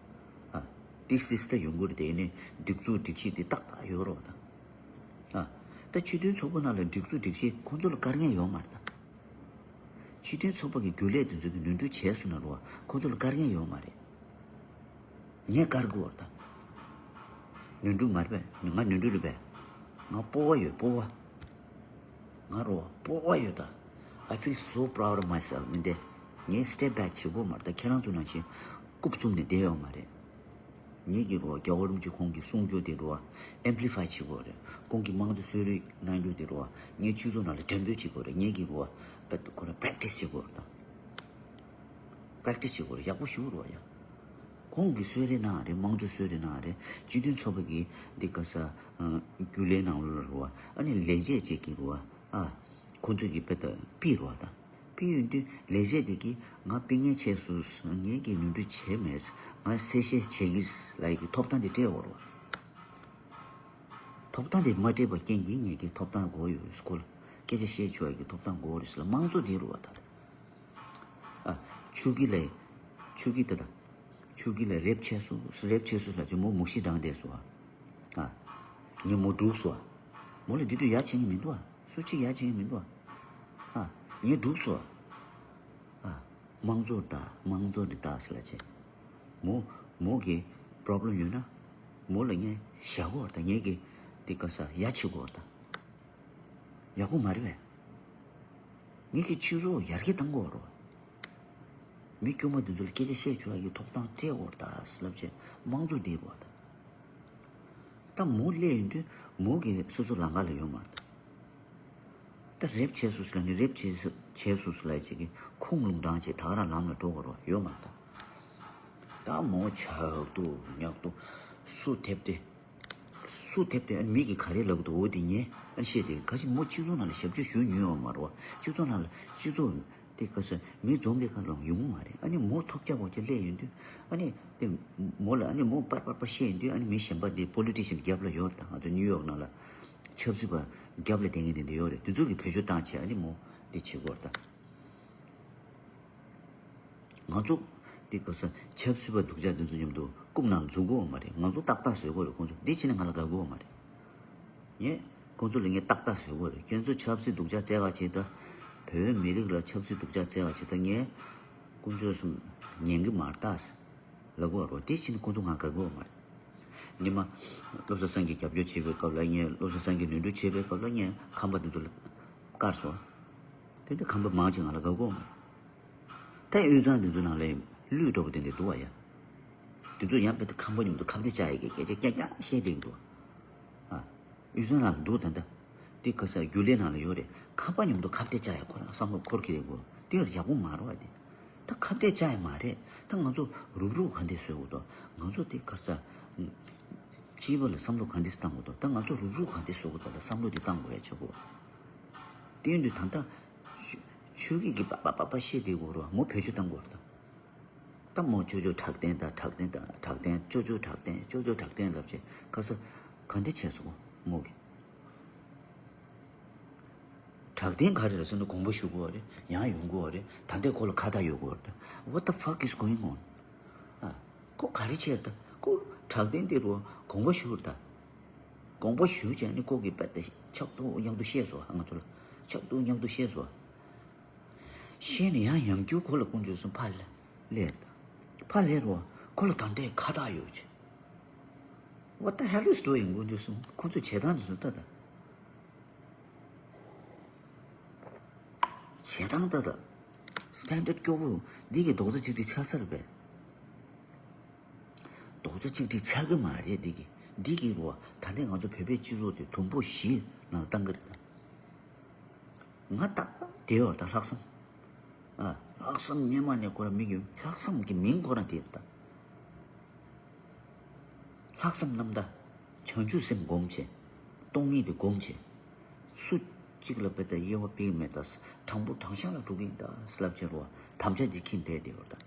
ཨ། ཏིས་ཏིས་ད་ཡོང་གི་རེད་དེ་ནི་སྒྲིག་འཛུགས་སྒྲིག་གཞི་འདི་ཏག་ཏག་ཡོད་རེད་བ་ད། ཨ། ད་སྤྱི་མཐུན་ཚོགས་པ་ནང་ལ་སྒྲིག་འཛུགས་སྒྲིག་གཞི་ཁོང་ཚོ་ལ་བཀར་མཁན་ཡོད་མ་རེད་ད། སྤྱི་མཐུན་ཚོགས་པ་གི་རྒྱུན་ལས་དེ་ཚོ་གི་ནོར་འཁྲུལ་བྱས་སོང་ན་རེད་བ་ཁོང་ཚོ་ལ་བཀར་མཁན་ཡོད་མ་རེད། ངས་བཀར་དགོས་བ་ད། ནོར་འཁྲུལ་མ་རེད་པས། ང་ནོར་འཁྲུལ་རེད་པས། ང་སྤོབས་པ་ཡོད་སྤོབས་པ། ང་རོ་སྤོབས་པ་ཡོད་ད། I feel so proud of myself མི་འདི། ངས་step back བྱེད་དགོས་མ་རེད་ད། ཁྱེད་རང་ཚོ་ནང་བཞིན་རྐུབ་བཙུམ་ནས་བསྡད་ཡོད་མ་རེད། ངེད་ཀྱི་རོ་རྒྱལ་བ་རིན་པོ་ཆེ་ཁོང་གི་གསུང་རྒྱུ་དེ་རོ་amplify བྱེད་དགོས་རེད། ཁོང་གི་དམངས་གཙོ་གསོལ་རས་གནང་རྒྱུ་དེ་རོ་ངས་སྤྱི་ཚོགས་ནང་ལ་འགྲེམས་སྤེལ་བྱེད་དགོས་རེད། ངེད་ཀྱི་རོ་པད་ཁོ་ར་practice བྱེད་དགོས་རེད་ད། པྲེག་ཊི་སི་བྱེད་དགོས་རེད། ཡག་པོ་ཞུ་རོགས་ཡ། ཁོང་གིས་གསོལ་རས་གནང་རེད། དམངས་གཙོ་གསོལ་རས་གནང་རེད། སྤྱི་མཐུན་ཚོགས་པ་གིས་འདི་ག་ས་རྒྱུན་ལས་གནང་རོགས་རོགས། ཨ་ནི་ལས་བྱེད་ཅིག་གིས་རོགས་ཨ། ཁོང་ཚོས་ཀྱིས་དཔེ་ལྟ་ཕུལ་རོགས་དང་། ཕུལ་ཡོང་དུས་ལས་བྱེད་དེ་གིས་ང་ཕན་ངེས་བྱས་སོང་། ངས་ཀྱིས་ནོར་འཁྲུལ་བྱས་མེད། ང་གསལ་བཤད་བྱེད་ཀྱི་ལ་ཡི་གི་ཐོབ་ཐང་དེ་སྤྲད་འོར་བ། ཐོབ་ཐང་དེ་མ་སྤྲད་པ་རྐྱེན་གྱིས་ངས་ཀྱིས་ཐོབ་ཐང་དགོས་ཡོད། སྐོར་ལ་སྐད་ཆ་བཤད་ཆོག་ཡ་གི་ཐོབ་ཐང་དགོས་རེད་ཟེར་ལ་དམངས་གཙོ་དེ་རུ་བ་ད། ཨ། ཆུ་གི་ལས། ཆུ་གི་ད་ད། ཆུ་གི་ལས་རེབ་ཆེ་སུ་རེབ་ཆེ་སུ་ལ་ཅི་མོ་མུག་ཤི་འགྲངས་བསྡད་སོ། ཨ། ངས་མོ་དཀྲུགས་སོ། མོ་ལ་འདི་དུས་ཡ་བྱེད་ངེས་མི་འདུག་ཨ། སུ་གཅིག་ཡ་བྱེད་ངེས་མི་འདུག་ཨ། ཨ། ངས་དཀྲུགས་སོ། ཨ། དམངས་གཙོ་ད་དམངས་གཙོ་འདི་ད་ཟེར་ལ་བྱེད། མོ་མོ་གི་པྲོབ་ལེམ་ཡོད་ན། མོ་ལ་ངས་བཞག་གོ་ད་ངས་ཀྱི་འདི་ག་ས་ཡ་བྱེད་གོ་ད། ཡག་པོ་མ་རེད་པས། ངེད་ཀྱི་སྤྱི་ཚོགས་ཡར་རྒྱས་གཏང་དགོས་རེད། མི་དཀྱུས་མ་འདི་ཚོ་ལ་སྐད་ཆ་བཤད་ཆོག་ཡ་གི་ཐོབ་ཐང་སྤྲད་དགོས་རེད་ད་ཟེར་ལབ་བྱས་དམངས་གཙོ་འདི་བ་ད། ད་མོ་སླེབས་ཡོང་དུས་མོ་གི་སོ་སོ་ལམ་ཁ་ལ་ཡོད་མ་རེད་ད། ད་རེབ་བྱས་སོ་ཟེར་ལ་ནི་རེབ་བྱས་སོ་བྱས་སོ་ཟེར་ལ་ཅིག་གི་ཁུངས་ལུང་དྲངས་བྱས་ད་ག་རང་ལམ་ལ་འགྲོ་དགོས་རེད་ཡོད་མ་རེད་ད། ད་མོ་ཆག་ཏུ་ཉག་ཏུ་སུ་ཐེབས་ཏེ། སུ་ཐེབས་ཏེ་ཨ་ནི་མི་གིས་ག་རེ་ལབ་འདུག་འོ་དེ་ཉན་ཨ་ནི་བཤད་དེ་ག་ཅིག་མོ་སྤྱི་ཚོགས་ནང་ལ་ཞབས་ཕྱི་ཞུ་མྱོང་ཡོད་མ་རེད་བ། སྤྱི་ཚོགས་ནང་ལ་སྤྱི་ཚོགས་དེ་ག་ས་མི་འཛོམས་པའི་ཁ་ལ་ཡོང་གི་མ་རེད། ཨ་ནི་མོ་ཐོབ་རྒྱག་པོ་ཅིག་སླེབས་ཡོང་དུས་ཨ་ནི་དེ་མོ་ལ་ཨ་ནི་མོ་པར་པར་པར་བཤད་ཡོང་དུས་ཨ་ནི་མི་གཞན་པ་དེ་པོ་ལི་ཊི་ཤན་རྒྱབ་ལ་ཡོད་རེད། ད་ང་ཚོ་ནིའུ་ཡོག་ནང་ལ་ཆབ་སྲིད་པ་རྒྱབ་ལ་བསྡད་མཁན་དེ་འདྲ་ཡོད་རེད། དེ་ཚོ་གིས་བེད་སྤྱོད་བཏང་བྱས་ཨ་ནི་མོ་དེ་བྱེད་དགོས་རེད་ད། ང་ཚོ་འདི་ག་ས་ཆབ་སྲིད་པ་སྡུག་ཅག་འདི་ཚོ་མཉམ་དུ་རྐུབ་ནང་འཛུལ་དགོས་མ་རེད། ང་ཚོ་ཏག་ཏག་བཟོ་དགོས་རེད། ཁོང་ཚོ་འདི་བྱས་ན་ང་ལ་དགའ་དགོས་མ་རེད། ངས་ཁོང་ཚོ་ལ་ངས་ཏག་ཏག་བཟོ་དགོས་རེད། ཁྱེད་ཚོ་ཆབ་སྲིད་སྡུག་ཅག་བཙལ་ག་བྱེད་ད། བོད་མི་རིགས་ལ་ཆབ་སྲིད་སྡུག་ཅག་བཙལ་ག་བྱེད་ད་ངས་དཀོན་མཆོག་གསུམ་ཉན་གི་མ་རེད་ད། ལབ་དགོས་རེད། དེ་བྱས་ན་ཁོང་ཚོ་ང་དགའ་དགོས་མ་རེད། ཉི་མ་བློ་བཟང་སེང་གེ་རྒྱབ་སྐྱོར་བྱེད་པའི་སྐབས་ལ་ངས་བློ་བཟང་སེང་གེ་ནོར་འཁྲུལ་བྱེད་པའི་སྐབས་ལ་ངས་ཁམས་པ་འདི་ཚོ་ལ་བཀར་སོང་། དེ་འདྲ་ཁམས་པ་མང་ཆེ་ང་ལ་དགའ་དགོས་མ་རེད། ད་དབུས་གཙང་འདི་ཚོ་ནང་ལ་ལུད་འགྲོ་བ་དེ་འདྲ་འདུག་བ་ཡ། འདི་ཚོ་ཡང་དཔེ་ད་ཁམས་པ་མཉམ་དུ་ཁ་གཏད་བཅག་ཡ་གི་སྐད་ཆ་རྐྱང་རྐྱང་བཤད་བསྡད་ཀྱི་འདུག་བ། ཨ། དབུས་གཙང་ནང་ལ་འདུག་ད་ལྟ། དེ་ག་ས་རྒྱུན་ལས་ནང་ལ་ཡོད་རེད། ཁམས་པ་མཉམ་དུ་ཁ་གཏད་བཅག་ཡ་ཁོ་རང་བསམ་བློ་འཁོར་གྱི་རེད་གོ། དེ་ཡག་པོ་མ་རེད་བ་དེ། ད་ཁ་གཏད་བཅག་ཡ་མ་རེད། ད་ང་ཚོ་རུབ་རུབ་ག་འདྲས་བཟོ་དགོས་འདུག་ང་ཚོ་དེ་ག་ས། སྤྱི་པ་ལ་བསམ་བློ་ག་འདྲས་བཏང་དགོས་འདུག་ད་ང་ཚོ་རུབ་རུབ་ག་འདྲས་བཟོ་དགོས་འདུག་ལ་བསམ་བློ་དེ་བཏང་དགོས་ཡ་ཆེ་གོ། དེ་ཡིན་དུས་ད་ལྟ། ཆོས་སྐད་ཀྱི་པ་པ་པ་པ་བཤད་བསྡད་དགོས་རེད་བ། མོ་བེད་སྤྱོད་བཏང་དགོས་རེད་ད། ད་མོ་ཅོ་ཅོ་དྲག་བརྟན་ད་དྲག་བརྟན་ད་དྲག་བརྟན་ཅོ་ཅོ་དྲག་བརྟན་ཅོ་ཅོ་དྲག་བརྟན་ལབ་བྱས་ཁ་ས་ག་འདྲ་བྱས་སོང་མོ་གི། དྲག་བརྟན་ག་རེ་རེད་ཟེར་ན་དགོངས་པ་ཞུ་དགོས་རེད། ཡང་ཡོང་དགོས་རེད། ད་ལྟའི་ཁོ་ལ་ཁ་བརྡ་ཡོད་དགོས་རེད། What the fuck is going on? ཨ། ཁོ་ག་རེ་བྱས་ད་ཁོ་དྲག་བརྟན་དེ་རུ་དགོངས་པ་ཞུ་རེད་ད། དགོངས་པ་ཞུ་བྱས་ནས་ཁོ་གི་དཔེ་ད་ཆག་ཏུ་ཉག་ཏུ་བཤད་སོང་ང་ཚོ་ལ་ཆག་ཏུ་ཉག་ཏུ་བཤད་སོང་། ཤེས་ནས་ཡང་ཡང་བསྐྱར་ཁོ་ལ་དཀོན་མཆོག་གསུམ་ཕར་ལ་སླེབས་དང་། ཕར་སླེབས་རོགས། ཁོ་ལ་ད་ལྟའི་ཁ་བརྡ་ཡོད་ཅེས། What the hell is doing དཀོན་མཆོག་གསུམ། ཁོ་ཚོས་བྱེད་སྟངས་དེ་ཚོ་ལྟ་དང་། བྱེད་སྟངས་ལྟ་དང་། སི་ཊན་ཌར་ཌི་སྐྱོ་པོ་འདི་གི་རྡོག་རྩ་གཅིག་སྒྲིལ་ཆགས་ས་རེད་པས། རྡོག་རྩ་གཅིག་སྒྲིལ་ཆགས་ཀྱི་མ་རེད་འདི་གི། འདི་གི་རོ་ད་ནས་ང་ཚོ་བོད་པའི་སྤྱི་ཚོགས་དེ་དུམ་བུ་བཞི་ནང་བཏང་གི་རེད་ད། ང་ཏག་ཏག་དེ་ཡོད་ད་ལྷག་བསམ། ཨ། ལྷག་བསམ་སྔོན་མ་ནས་ཁོ་རང་མིག་ཡོད་ལྷག་བསམ་གྱི་མིང་ཁོ་རང་དེ་རེད་ད། ལྷག་བསམ་རྣམ་དག་བྱང་ཆུབ་སེམས་སྒོམ་བྱེད། སྟོང་ཉིད་དེ་སྒོམ་བྱེད། སུ་གཅིག་ལ་དཔེ་ལྟ་དབྱེ་བ་ཕྱེ་གི་མེད་ད། དྲང་པོ་དྲང་གཞག་ལ་འགྲོ་གི་ཡིན་ད་ལབ་བྱེད་རོ་དམ་བཅའ་འདི་འཁྱེར་བསྡད་དེ་ཡོད་ད།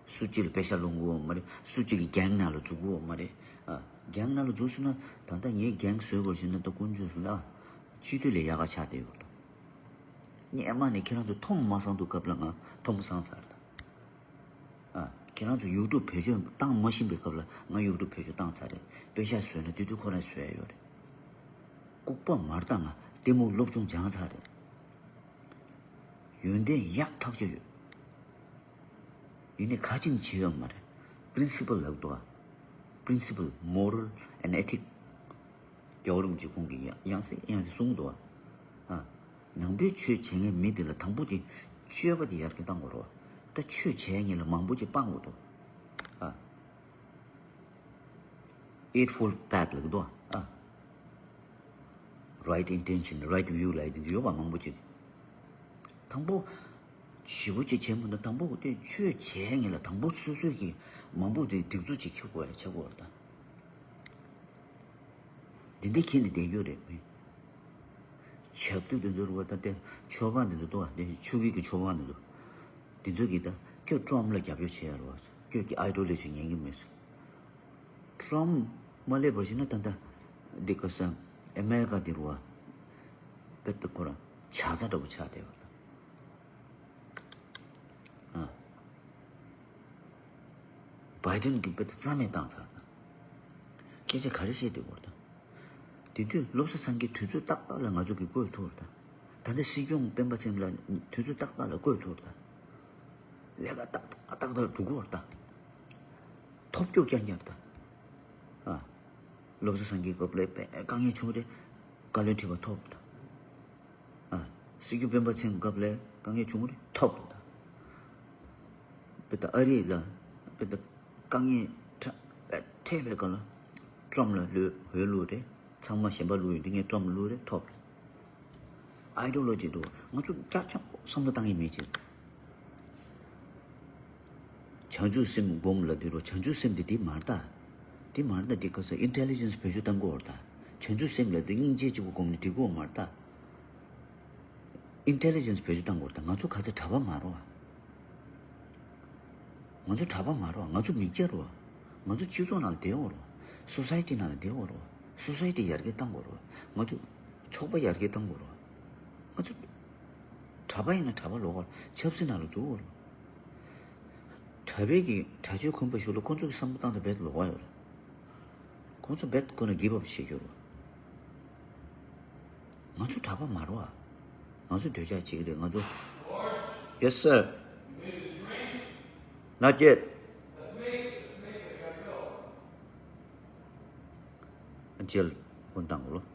སུ་གཅིག་ལ་པེ་ཤ་སློང་གི་ཡོད་མ་རེད། སུ་གཅིག་གི་གེང་ནང་ལ་འཛུལ་གི་ཡོད་མ་རེད། ཨ། གེང་ནང་ལ་འཛུལ་སོང་ན་ད་ལྟ་ངའི་གེང་བཟོས་དགོས་ཞེ་ན་ད་དཀོན་མཆོག་གསུམ་ལ་སྤྱི་འཐུས་ལས་ཡག་ག་ཆགས་བསྡད་ཡོད་ད། སྔོན་མ་ནས་ཁྱེད་རང་ཚོ་མཐོང་མ་སོང་དུས་སྐབས་ལ་ང་མཐོང་སོང་ཚར་ད། ཨ། ཁྱེད་རང་ཚོ་ཡུ་ཊུབ་བེད་སྤྱོད་བཏང་མ་ཤེས་པའི་སྐབས་ལ་ང་ཡུ་ཊུབ་བེད་སྤྱོད་བཏང་ཚར་རེད། པེ་ཤ་བཟོས་ན་དེ་དུས་ཁོ་རང་བཟོས་ཡ་ཡོད་རེད། ལྐུགས་པ་མ་བཏང་ང་ལྟད་མོ་སློབ་སྦྱོང་སྦྱངས་ཚར་རེད། ཡོན་ཏན་ཡག་ཐག་ཆོད་ཡོད། ཡིན་ནའི་ཁ་ཆེམས་བྱེད་ཡོད་མ་རེད། པི་རིན་སི་པལ་ལབ་འདུག་ཨ། པི་རིན་སི་པལ་མོ་རལ་ཨེན་ཌི་ཨེ་ཐིག་རྒྱལ་བ་རིན་པོ་ཆེ་ཁོང་གིས་ཡང་ཡང་སེ་ཡང་སེ་གསུངས་འདུག་ཨ། ནང་པའི་ཆོས་བྱེད་མཁན་མི་དེ་ལ་དང་པོ་དེ་སྤྱོད་པ་དེ་ཡར་རྒྱས་གཏང་དགོས་རེད་བ། ད་ཆོས་བྱེད་མཁན་ལ་མང་པོ་ཅིག་སྤང་དགོས་འདུག་ཨ། Eightfold Path ལབ་ཀྱི་འདུག་ཨ། Right intention, right view ལབ་ཡ་དེ་འདྲ་ཡོད་པ་མང་པོ་ཅིག་དང་པོ། ཞེ་པོ་ཅིག་བྱས་མ་ད་དང་པོ་དེ་ཆོས་བྱས་ངེས་ལ་དང་པོ་སོ་སོའི་གི་མང་པོ་དེ་སྒྲིག་འཛུགས་ཅིག་ཁྱེར་དགོས་ཡ་ཆགས་དགོས་རེད་ད། འདི་འདི་ཁྱེར་ནས་བསྡད་རྒྱུ་རེད་མི། ཞབས་ཏོག་དེ་ཚོ་རུ་བ་ད་དེ་ཆོས་པ་འདི་ཚོ་ཏོ་བ་དེ་ཆོས་ཀྱི་གི་ཆོས་པ་འདི་ཚོ། འདི་ཚོ་གི་ད་ཁྱོད་ཀྲོམ་ལ་རྒྱབ་སྐྱོར་བྱེད་ཡ་རུ་བ་ཁྱོད་ཀྱི་ཨའི་ཌོ་ལོ་ཇི་ཉན་གི་མེད། ཀྲོམ་མ་སླེབས་པར་ཞིག་ན་ད་ད་འདི་ག་ས་ཨ་མེ་རི་ཀ་འདི་རུ་བ་པེ་ཏི་ཁོ་ར་ཆ་ཚ་འདྲ་པོ་ཆགས་བསྡད་པ་ད། ཨ། བྷའི་ཌེན་གྱིས་དཔེ་ད་རྩ་མེད་བཏང་ཚར་ད། སྐད་ཆ་ག་རེ་བཤད་དེ་བོར་ད། དེ་དུས་བློ་བཟང་སེང་གེ་དུས་ཚོད་ཏག་ཏག་ལ་ང་ཚོ་གི་བསྐོས་ཐུབ་ད། ད་ལྟ་སྲིད་སྐྱོང་སྤེན་པ་ཚེ་རིང་ལགས་དུས་ཚོད་ཏག་ཏག་ལ་བསྐོས་ཐུབ་ད། ལས་ཀ་ཏག་ཏག་ཏག་ཏག་སྒྲུབ་དགོས་ད། ཐོབ་སྐྱོ་རྐྱང་རྐྱང་ད། ཨ། བློ་བཟང་སེང་གེ་སྐབས་ལ་དཔེ་དཀའ་ངལ་བྱུང་རེད། བཀའ་བློན་ཁྲི་པ་ཐོབ་ད། ཨ། སྲིད་སྐྱོང་སྤེན་པ་ཚེ་རིང་སྐབས་ལ་དཀའ་ངལ་བྱུང་རེད་ཐོབ་རེད་ད། དཔེ་ད་ཨ་རི་ལ་དཔེ་ད་དཀའ་ངལ་འཕྲད་འཕྲད་པའི་སྐབས་ལ་ཀྲོམ་ལ་ལོས་འོས་བླུགས་རེད། ཚང་མ་གཞན་པ་བླུགས་ཡོད་འདི་ངས་ཀྲོམ་ལ་བླུགས་རེད་ཐོབ་རེད། ཨའི་ཌོ་ལོ་ཇི་འདུག་ང་ཚོ་ཀྱག་ཀྱག་བསམ་བློ་བཏང་ཡི་མེད་ཅེས། བྱང་ཆུབ་སེམས་སྒོམ་ལ་འདི་རུ་བྱང་ཆུབ་སེམས་འདི་འདི་མ་རེད་ད། འདི་མ་རེད་ད་འདི་ག་ས་ཨིན་ཊེ་ལི་ཇེན་སི་བེད་སྤྱོད་བཏང་དགོས་རེད་ད། བྱང་ཆུབ་སེམས་ལ་འདི་སྙིང་རྗེ་གཅིག་པུ་སྒོམ་ནས་འགྲིག་གོ་མ་རེད་ད། ཨིན་ཊེ་ལི་ཇེན་སི་བེད་སྤྱོད་བཏང་དགོས་རེད་ད། ང་ཚོ་ག་ཚོད་གྲྭ་པ་མ་རེད་བ། ང་ཚོ་གྲྭ་པ་མ་རེད་བ། ང་ཚོ་མི་སྐྱ་རེད་བ། ང་ཚོ་སྤྱི་ཚོགས་ནང་ལ་བསྡད་ཡོད་རེད་བ། སོ་སའི་ཊི་ནང་ལ་བསྡད་ཡོད་རེད་བ། སོ་སའི་ཊི་ཡར་རྒྱས་བཏང་དགོས་རེད་བ། ང་ཚོ་ཚོགས་པ་ཡར་རྒྱས་བཏང་དགོས་རེད་བ། ང་ཚོ་གྲྭ་པ་ཡིན་ན་གྲྭ་པ་ལོག་ག་ཆབ་སྲིད་ནང་ལ་འཛུལ་དགོས་རེད་བ། གྲྭ་པའི་གི་གྲྭ་ཆས་གོན་པ་ཞིག་ལ་ཁོ་ཚོ་གི་བསམ་བློ་བཏང་སྟེ་རྦད་ལོག་ག་ཡོད་རེད། ཁོང་ཚོ་རྦད་ཁོ་ན་གིབ་ཨབ་བྱེད་རྒྱུ་རེད། ང་ཚོ་གྲྭ་པ་མ་རེད་བ། ང་ཚོ་འདོད་ཆགས་གཅིག་རེད་ང་ཚོ། Yes sir. Not yet. ཇེལ་ཧོན་དང་ལོ།